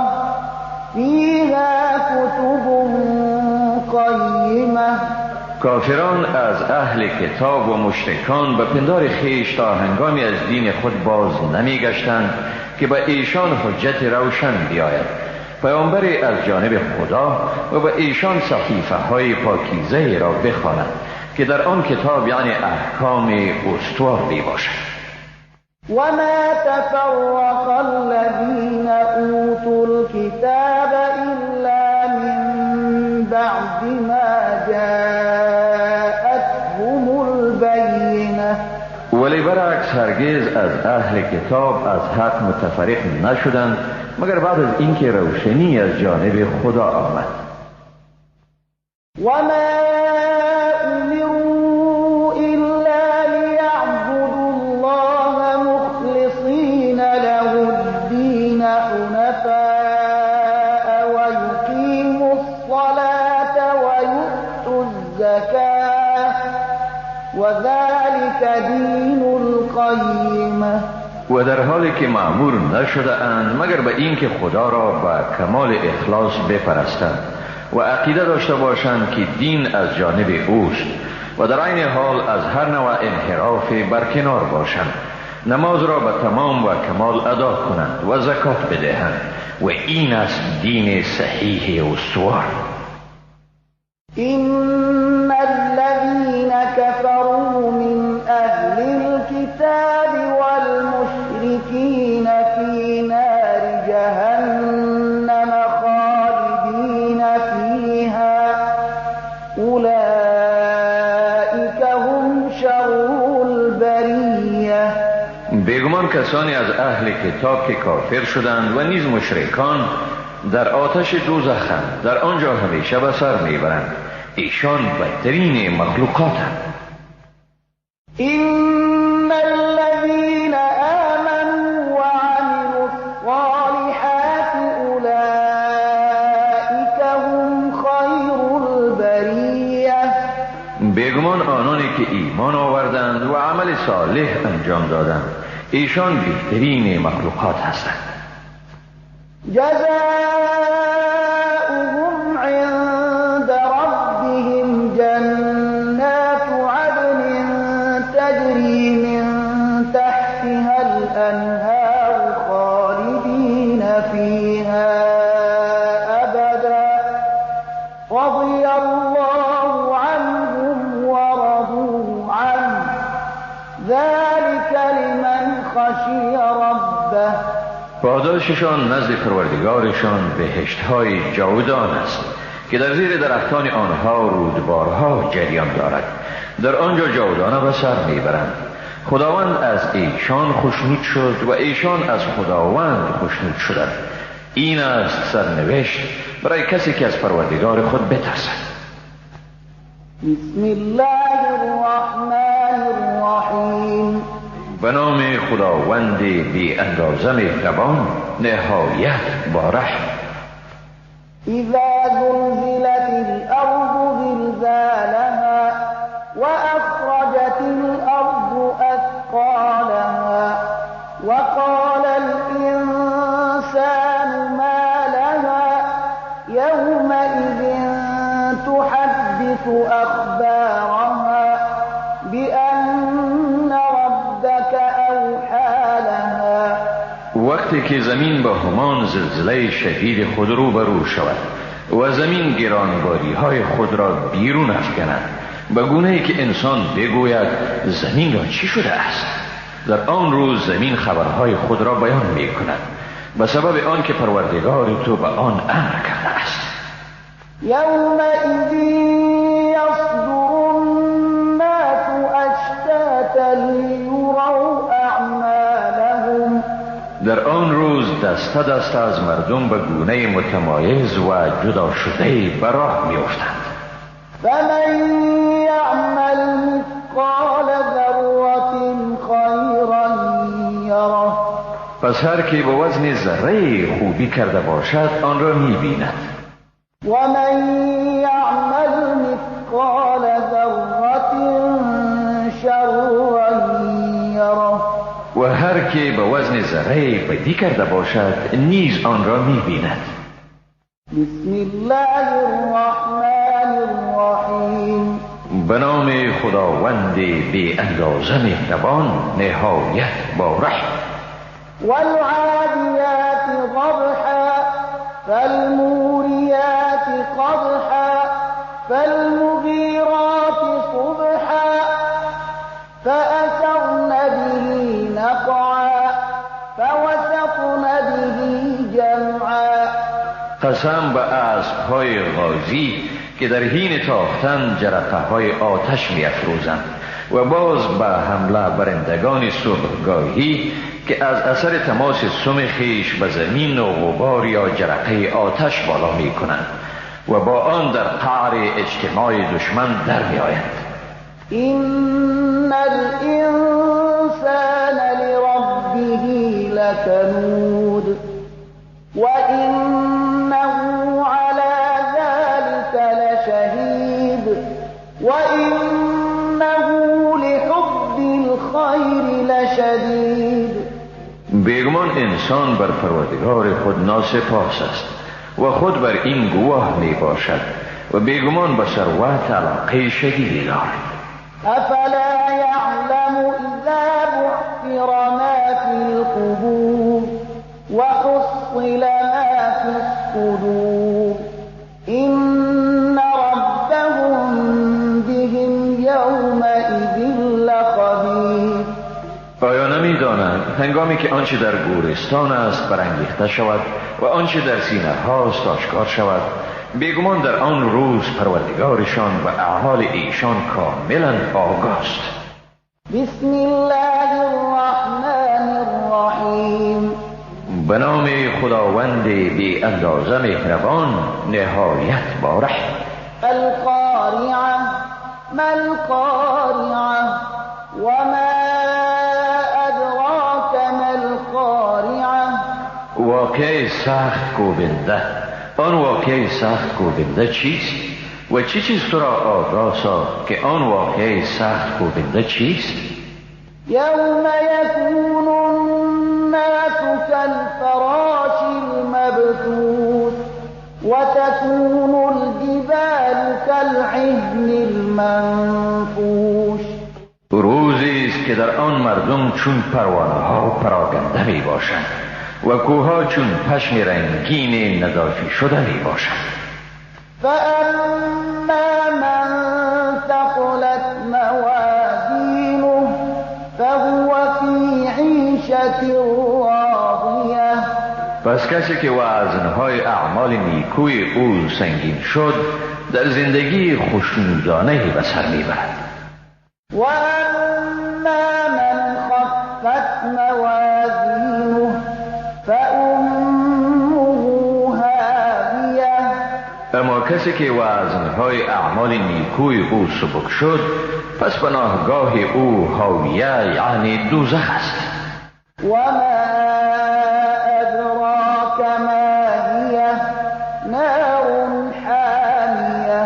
فيها كتب قيمة. کافران از اهل کتاب و مشرکان به پندار خویش تا هنگامی از دین خود باز نمی گشتند که به ایشان حجت روشن بیاید. پیامبری از جانب خدا و به ایشان صحیفه های پاکیزه را بخواند که در آن کتاب یعنی احکام استوار می باشد. وما تفرق الذين اوتوا الكتاب الا من بعد ما جاءتهم البينة. ولی برعکس هرگز از اهل کتاب از حق متفرق نشدند مگر بعد از اینکه روشنی از جانب خدا آمد. وما امروا الا ليعبدوا الله مخلصين له الدين حنفاء ويقيموا الصلاة ويؤتوا الزكاة وذلك دین القیمة. و در حالی که مأمور نشده اند مگر به اینکه خدا را به کمال اخلاص بپرستند و عقیده داشته باشند که دین از جانب اوست و در عین حال از هر نوع انحراف برکنار باشند، نماز را به تمام و کمال ادا کنند و زکات بدهند و این است دین صحیح استوار. إن الذين كفروا من أهل الكتاب والمشركين في نار جهنم خالدين فيها أولئك هم شر البرية. بیگمان کسانی از اهل کتاب که کافر شدند و نیز مشرکان در آتش دوزخند، در آنجا همیشه به سر میبرند. ایشان بدترین مخلوقاتند. إن الذين آمنوا وعملوا الصالحات أولئك هم خیر البریة. بیگمان آنانی که ایمان آوردند و عمل صالح انجام دادند ایشان بهترین مخلوقات هستند. جزاؤهم عند ربهم جنات عدن تجري من تحتها الأنهار خالدين فيها أبدا رضي الله عنهم ورضوا عنه ذلك لمن خشي ربه. پاداششان نزد پروردگارشان بهشت‌های جاودان است که در زیر درختان آنها رودبارها جریان دارد، در آنجا جاودانه به سر میبرند. خداوند از ایشان خوشنود شد و ایشان از خداوند خوشنود شدند. این است سرنوشت برای کسی که از پروردگار خود بترسد. بسم الله الرحمن الرحیم. به نام خداوند بی اندازه مهربان نهایت با رحم. اذا زلزلت الارض زلزالها واخرجت الارض اثقالها وقال الانسان ما لها يومئذ تحدث اخبارها بأن ربك أوحى لها. وقتی که زمین با همان زلزله شدید خود روبرو شود و زمین گرانباری های خود را بیرون افکند به گونه ای که انسان بگوید زمین را چی شده است، در آن روز زمین خبرهای خود را بیان می کند به سبب آن که پروردگار تو به آن امر کرده است. یومئذ یصدر الناس اشتاتا لیروا اعمالهم. در آن روز دسته دسته از مردم به گونه متمایز و جدا شده به راه می افتند. فمن یعمل مثقال ذره خیرا یره. پس هر کی به وزن ذره خوبی کرده باشد آن را می بیند. ومن یعمل مثقال ذره شرا یره. و هر کی به وزن ذره بدی کرده باشد نیز آن را می بیند. بسم الله الرحمن الرحیم. به نام خداوند بی اندازه مهربان نهایت با رحم. والعادیات ضبحا فالموریات قدحا فالمغیرات صبحا فأثرن به نقعا فوسطن به جمعا. قسم به اسب‌های غازی که در حین تاختن جرقه‌های آتش می‌افروزند و باز به حمله برندگان صبحگاهی که از اثر تماس سم خویش به زمین و غبار یا جرقه آتش بالا می‌کنند و با آن در قعر اجتماع دشمن در می‌آیند. إن الإنسان لربه لكنود وإنه على ذلك لشهيد وإنه بیگمان انسان بر پروردگار خود ناسپاس است و خود بر این گواه می باشد و بیگمان به ثروت علاقه شدیدی دارد. افلا یعلم اذا بعثر ما فی القبور وحصل ما فی الصدور ان ربهم بهم یومئذ لخبیر. آیا نمی‌دانند هنگامی که آنچه در گورستان است برانگیخته شود و آنچه در سینه هاست آشکار شود، بیگمان در آن روز پروردگارشان و اعمال ایشان کاملا آگاست. بسم الله الرحمن الرحیم. به نام خداوند بی اندازه مهربان نهایت باره. القارعه ما القارعه وما ادراک ما القارعه. واقعه سخت کوبنده. آن واقعه سخت کوبنده چیست؟ و چی چیز تو را آگاه ساخت که آن واقعه سخت کوبنده چیست؟ یوم یکون الناس کالفراش المبثوث وتكون الجبال كالعهن المنفوش. روزی است که در آن مردم چون پروانه ها پراگنده می باشند و کوهها چون پشم رنگین ندافی شده می باشند. فأما من ثقلت موازینه فهو فی عیشة راضیة. پس کسی که وزنهای اعمال نیکوی او سنگین شد در زندگی خوشنودانه به سر میبرد. وأما من خفت موازینه فأمه هاویه. اما کسی که وزنهای اعمال نیکوی او سبک شد پس پناهگاه او هاویه یعنی دوزخ است. وما ادراک ما هیه نار حامیه.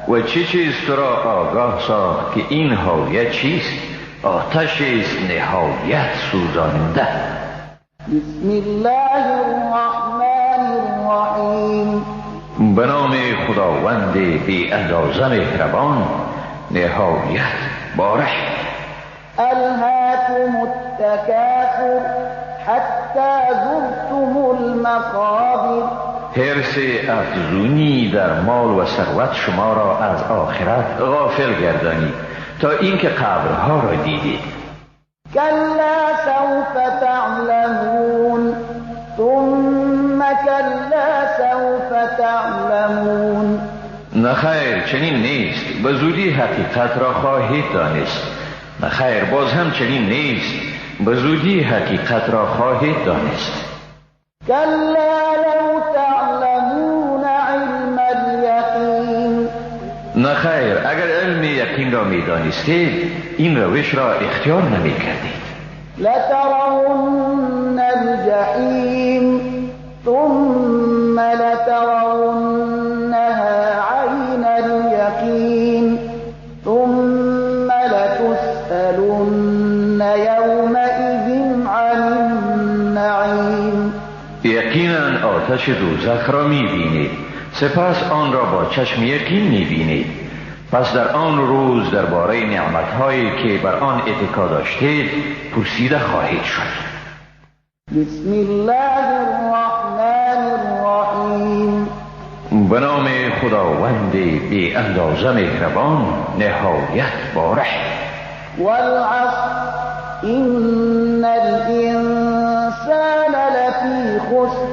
و چه چیز تو را آگاه ساخت که این هاویه چیست؟ آتش است نهایت سوزاننده. بسم الله الرحمن الرحیم. به نام خداوند بی اندازه مهربان نهایت باره. الهاکم التکاثر حتی زرتم المقابر. حرص افزونی در مال و ثروت شما را از آخرت غافل گردانید تا اینکه قبرها را دیدید. کلا سوف تعلمون ثم کلا سوف تعلمون. نخیر چنین نیست، به زودی حقیقت را خواهید دانست. نخیر باز هم چنین نیست، به زودی حقیقت را خواهید دانست. کلا لو تعلمون علم الیقین. نخیر اگر علم یقین را میدانستید این روش را اختیار نمیکردید. لترون الجحیم ثم لترونها عین الیقین ثم لتسألن یومئذ عن النعیم. یقینا آتش دوزخ را میبینید، سپس آن را با چشم یقین میبینید. پس در آن روز درباره نعمتهایی که بر آن اتکا داشتید پرسیده خواهید شد. بسم الله الرحمن الرحیم. به نام خداوند بی اندازه مهربان نهایت باره. والعصر ان الانسان لفی خسر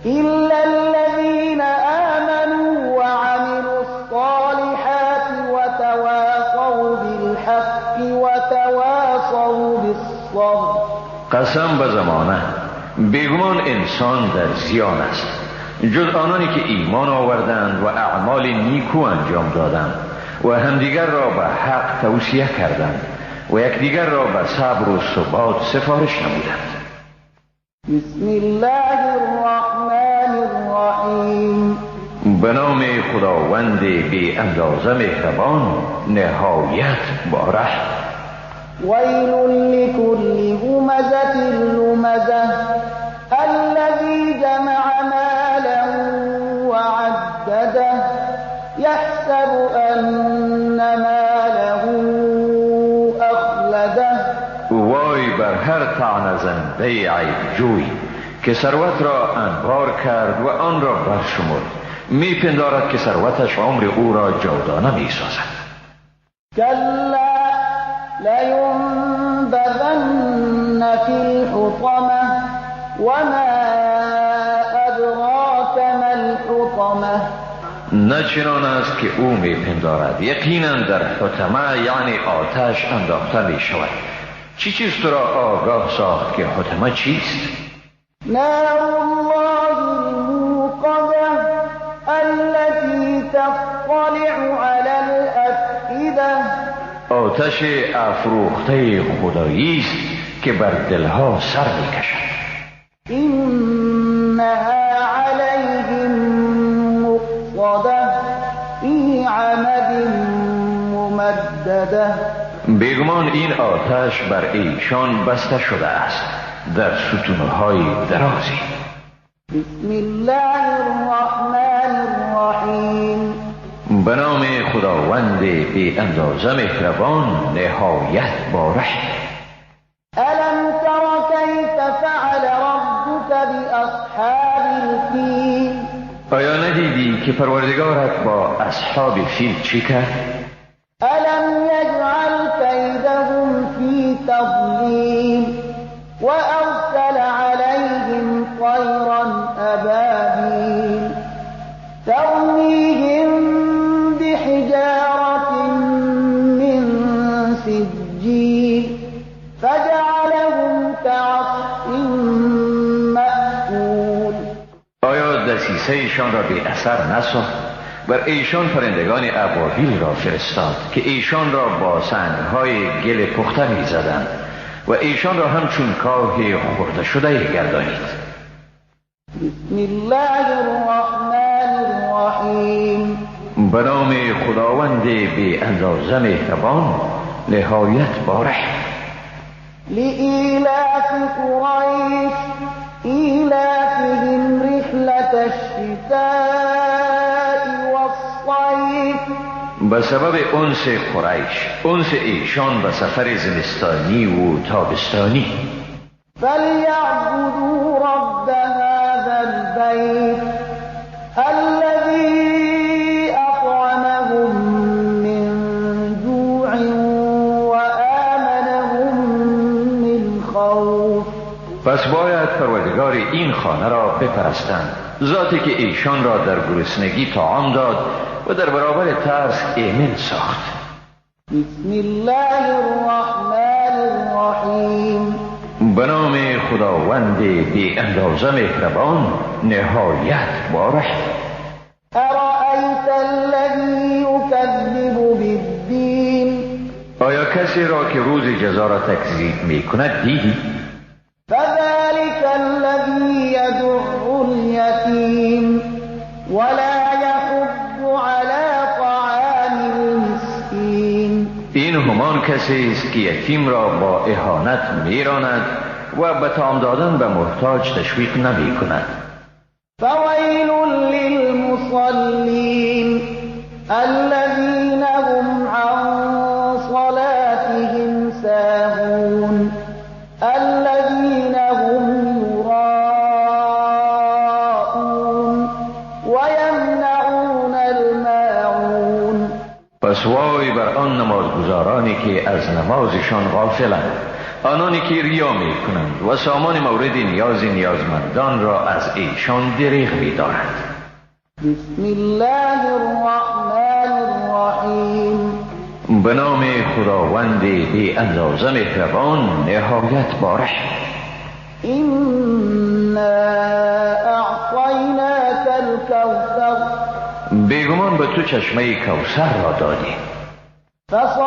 الا الذین آمنوا وعملوا الصالحات وتواصوا بالحق وتواصوا بالصبر. قسم به زمانه، بیگمان انسان در زیان است جز آنانی که ایمان آوردند و اعمال نیکو انجام دادند و همدیگر را به حق توصیه کردند و یکدیگر را به صبر و ثبات سفارش نمودند. بسم الله الرحمن الرحیم. به نام خداوند بی اندازه مهربان نهایت باره. ویل لکل همزة لمزة هر طعنه زنده عیب جوی که ثروت را انبار کرد و آن را برشمرد، میپندارد که ثروتش عمر او را جاودانه میسازد. کلا لینبذن فی الحطمة وما ادراک ما الحطمة. نه چنان است که او میپندارد، یقینا در حطمه یعنی آتش انداخته می شود. چی چیز تو را آگاه ساخت که حطمه چیست؟ نار الله الموقدة التي تطلع على الأفئدة. آتش افروخته خدایی است که بر دلها سر میکشد. انها علیهم مؤصدة فی عمد ممدده. بیگمان این آتش بر ایشان بسته شده است در ستونهای درازی. بسم الله الرحمن الرحیم. به نام خداوند بی اندازه مهربان نهایت بارحم. الم تر کیف فعل ربک باصحاب الفیل. آیا ندیدی که پروردگارت با اصحاب فیل چی کرد؟ الم یجعل کیدهم فی تضلیل وارسل علیهم طیرا ابابیل ترمیهم بحجارة من سجیل فجعلهم كعصف مأکول. آیا دسیسه ایشان را بی اثر نساخت؟ بر ایشان پرندگان ابابیل را فرستاد که ایشان را با سنگهای گل پخته می زدند و ایشان را همچون کاه خورده شده گردانید. بسم الله الرحمن الرحیم. به نام خداوند بی اندازه مهربان نهایت بارحم. لإیلاف قریش ایلافهم رحلة الشتاء والصیف. به سبب انس قریش، انس ایشان به سفر زمستانی و تابستانی. فلیعبدوا رب هذا البیت الذی اطعمهم من جوع وآمنهم من خوف. پس باید پروردگار این خانه را بپرستند، ذاتی که ایشان را در گرسنگی طعام داد و در برابر ترس ایمن ساخت. بسم الله الرحمن الرحیم. به نام خداوند بی اندازه مهربان نهایت بارحم. ارأیت الذی یکذب بالدین. آیا کسی را که روز جزا را تکذیب می کند دیدی؟ فذلك الذی یدع الیتیم ولا یحض علی طعام المسکین. این همان کسی است که یتیم را با اهانت میراند و به طعام دادن به محتاج تشویق نمی کند. فویل للمصلین الذین هم عن صلاتهم ساهون الذین هم یراءون ویمنعون الماعون. پس وای بر آن نمازگزارانی که از نمازشان غافلند، آنانی که ریا می کنند و سامان مورد نیاز نیازمندان را از ایشان دریغ می دارند. بسم الله الرحمن الرحیم. به نام خداوند بی اندازه مهربان نهایت بارحم. انا اعطیناک الکوثر. بیگمان به تو چشمه کوثر را دادیم. فصل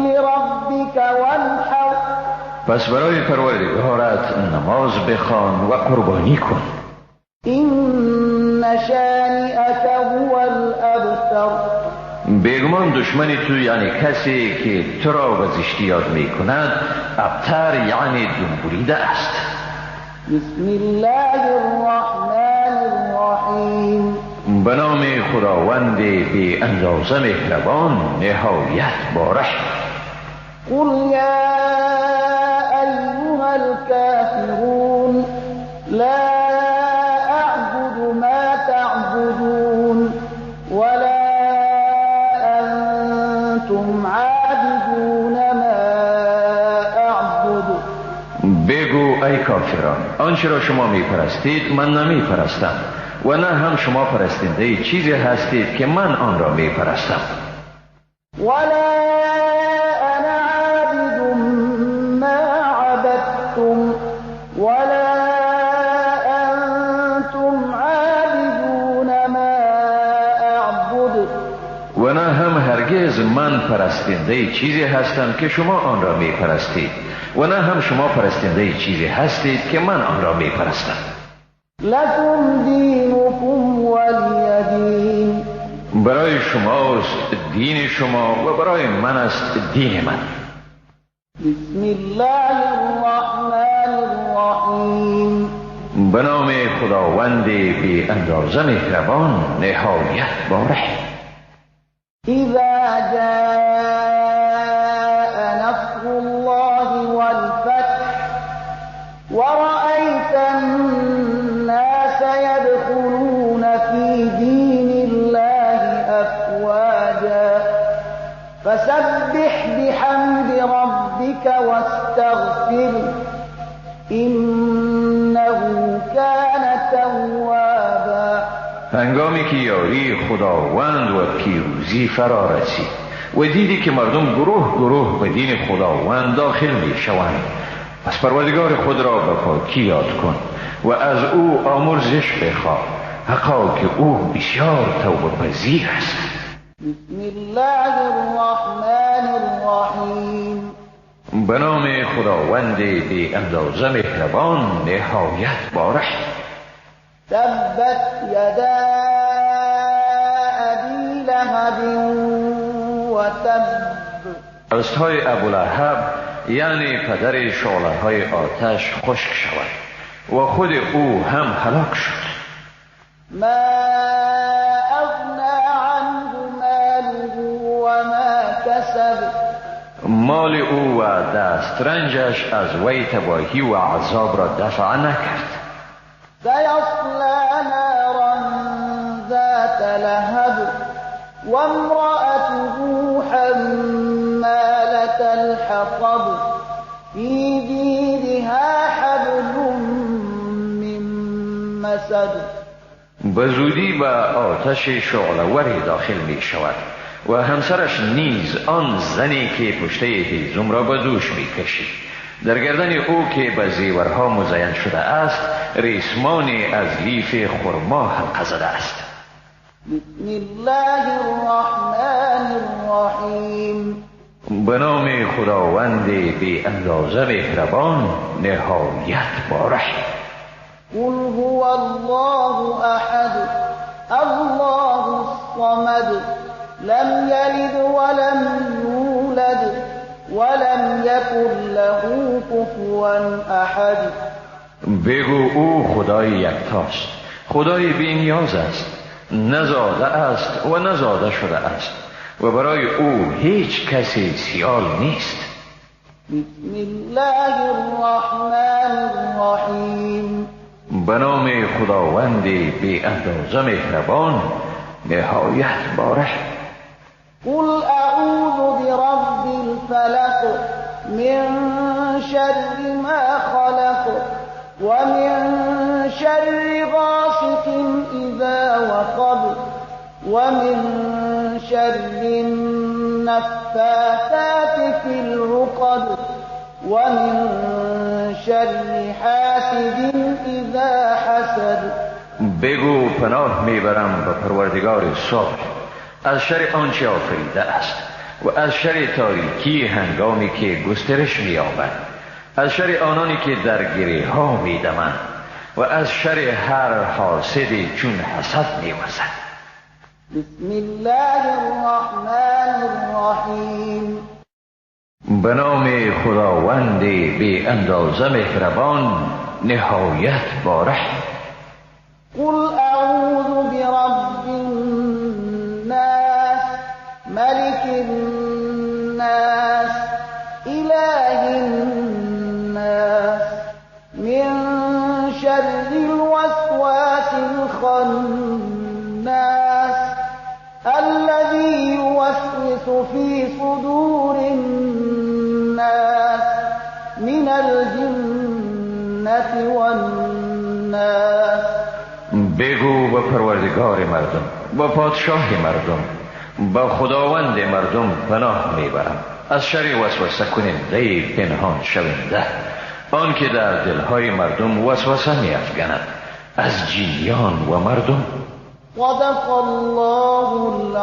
لربک وانحر. پس برای پروردگارت نماز بخوان و قربانی کن. این شانئک هو الابتر. بیگمان دشمن تو یعنی کسی که تو را به زشتی یاد می کند، ابتر یعنی دم بریده است. بسم الله الرحمن الرحیم. به نام خداوند بی اندازه مهربان نهایت بارحم. قل یا ایها بگو ای کافران، آنچه را شما می پرستید من نمی پرستم و نه هم شما پرستنده چیزی هستید که من آن را می پرستم. ولا انا عابد ما عبدتم ولا انتم عابدون ما اعبد. و نه هم هرگز من پرستنده چیزی هستم که شما آن را می پرستید و نه هم شما پرستنده چیزی هستید که من آن را می پرستم. لکم دینکم ولی دین. برای شماست دین شما و برای من است دین من. بسم الله الرحمن الرحیم. به نام خداوند بی اندازه مهربان نهایت باره. اذا جاء نصر الله والفتح ورأيت الناس يدخلون في دين الله أفواجا فسبح بحمد ربك واستغفره إنه كان توابا. هنگامی که یاری خداوند و پیروزی فرا رسید و دیدی که مردم گروه گروه به دین خداوند داخل می شوند، پس پروردگار خود را به پاکی یاد کن و از او آمرزش بخواه، حقا که او بسیار توبه پذیر است. بسم الله الرحمن الرحیم. به نام خداوند بی اندازه مهربان نهایت باره. تبت یدا ابی لهب و تب. دستهای ابولهب یعنی پدر شعله های آتش خشک شود و خود او هم هلاک شد. ما اغنی عنه ماله و ما کسب. مال او و دسترنجش از وی تباهی و عذاب را دفع نکرد. سیصلی نارا ذات لهب وامرأته حمالة الحطب في جیدها حبل من مسد. به زودی به آتش شعله‌وری داخل می شود و همسرش نیز آن زنی که پشته هیزم را به دوش می کشید. در گردن او که به زیورها مزین شده است ریسمانی از لیف خرما حلقه زده است. بسم الله الرحمن الرحیم. به نام خداوند بی اندازه مهربان نهایت باره. قل هو الله احد الله الصمد لم یلد ولم یولد ولم یکن له کفوا احد. بگو او خدای یکتاست، خدای بی نیاز است، نزاده است و نزاده شده است و برای او هیچ کسی سیال نیست. بسم الله الرحمن الرحیم. به نام خداوند بی اندازه مهربان نهایت باره. قل اعوذ برب الفلق من شر ما خلق ومن شر غاسق اذا وقب ومن شر النفاثات في العقد ومن شر حاسد اذا حسد. بگو پناه میبرم به پروردگار صبح از شر آنچه آفریده است و از شر تاریکی هنگامی که گسترش می‌یابد، از شر آنانی که در گره ها می‌دمند و از شر هر حاسدی چون حسد می‌ورزد. بسم الله الرحمن الرحیم. به نام خداوند بی اندازه مهربان نهایت باره. قل اعوذ برب الناس ملك الناس اله الناس من شر الوسواس الخناس الذي يوسوس في صدور الناس من الجنة والناس. بگو با پروردگار مردم، با پادشاه مردم، با خداوند مردم پناه میبرم از شر وسوسه کننده پنهان شونده، آن که در دلهای مردم وسوسه میافکند، از جنیان و مردم. صدق الله العظیم.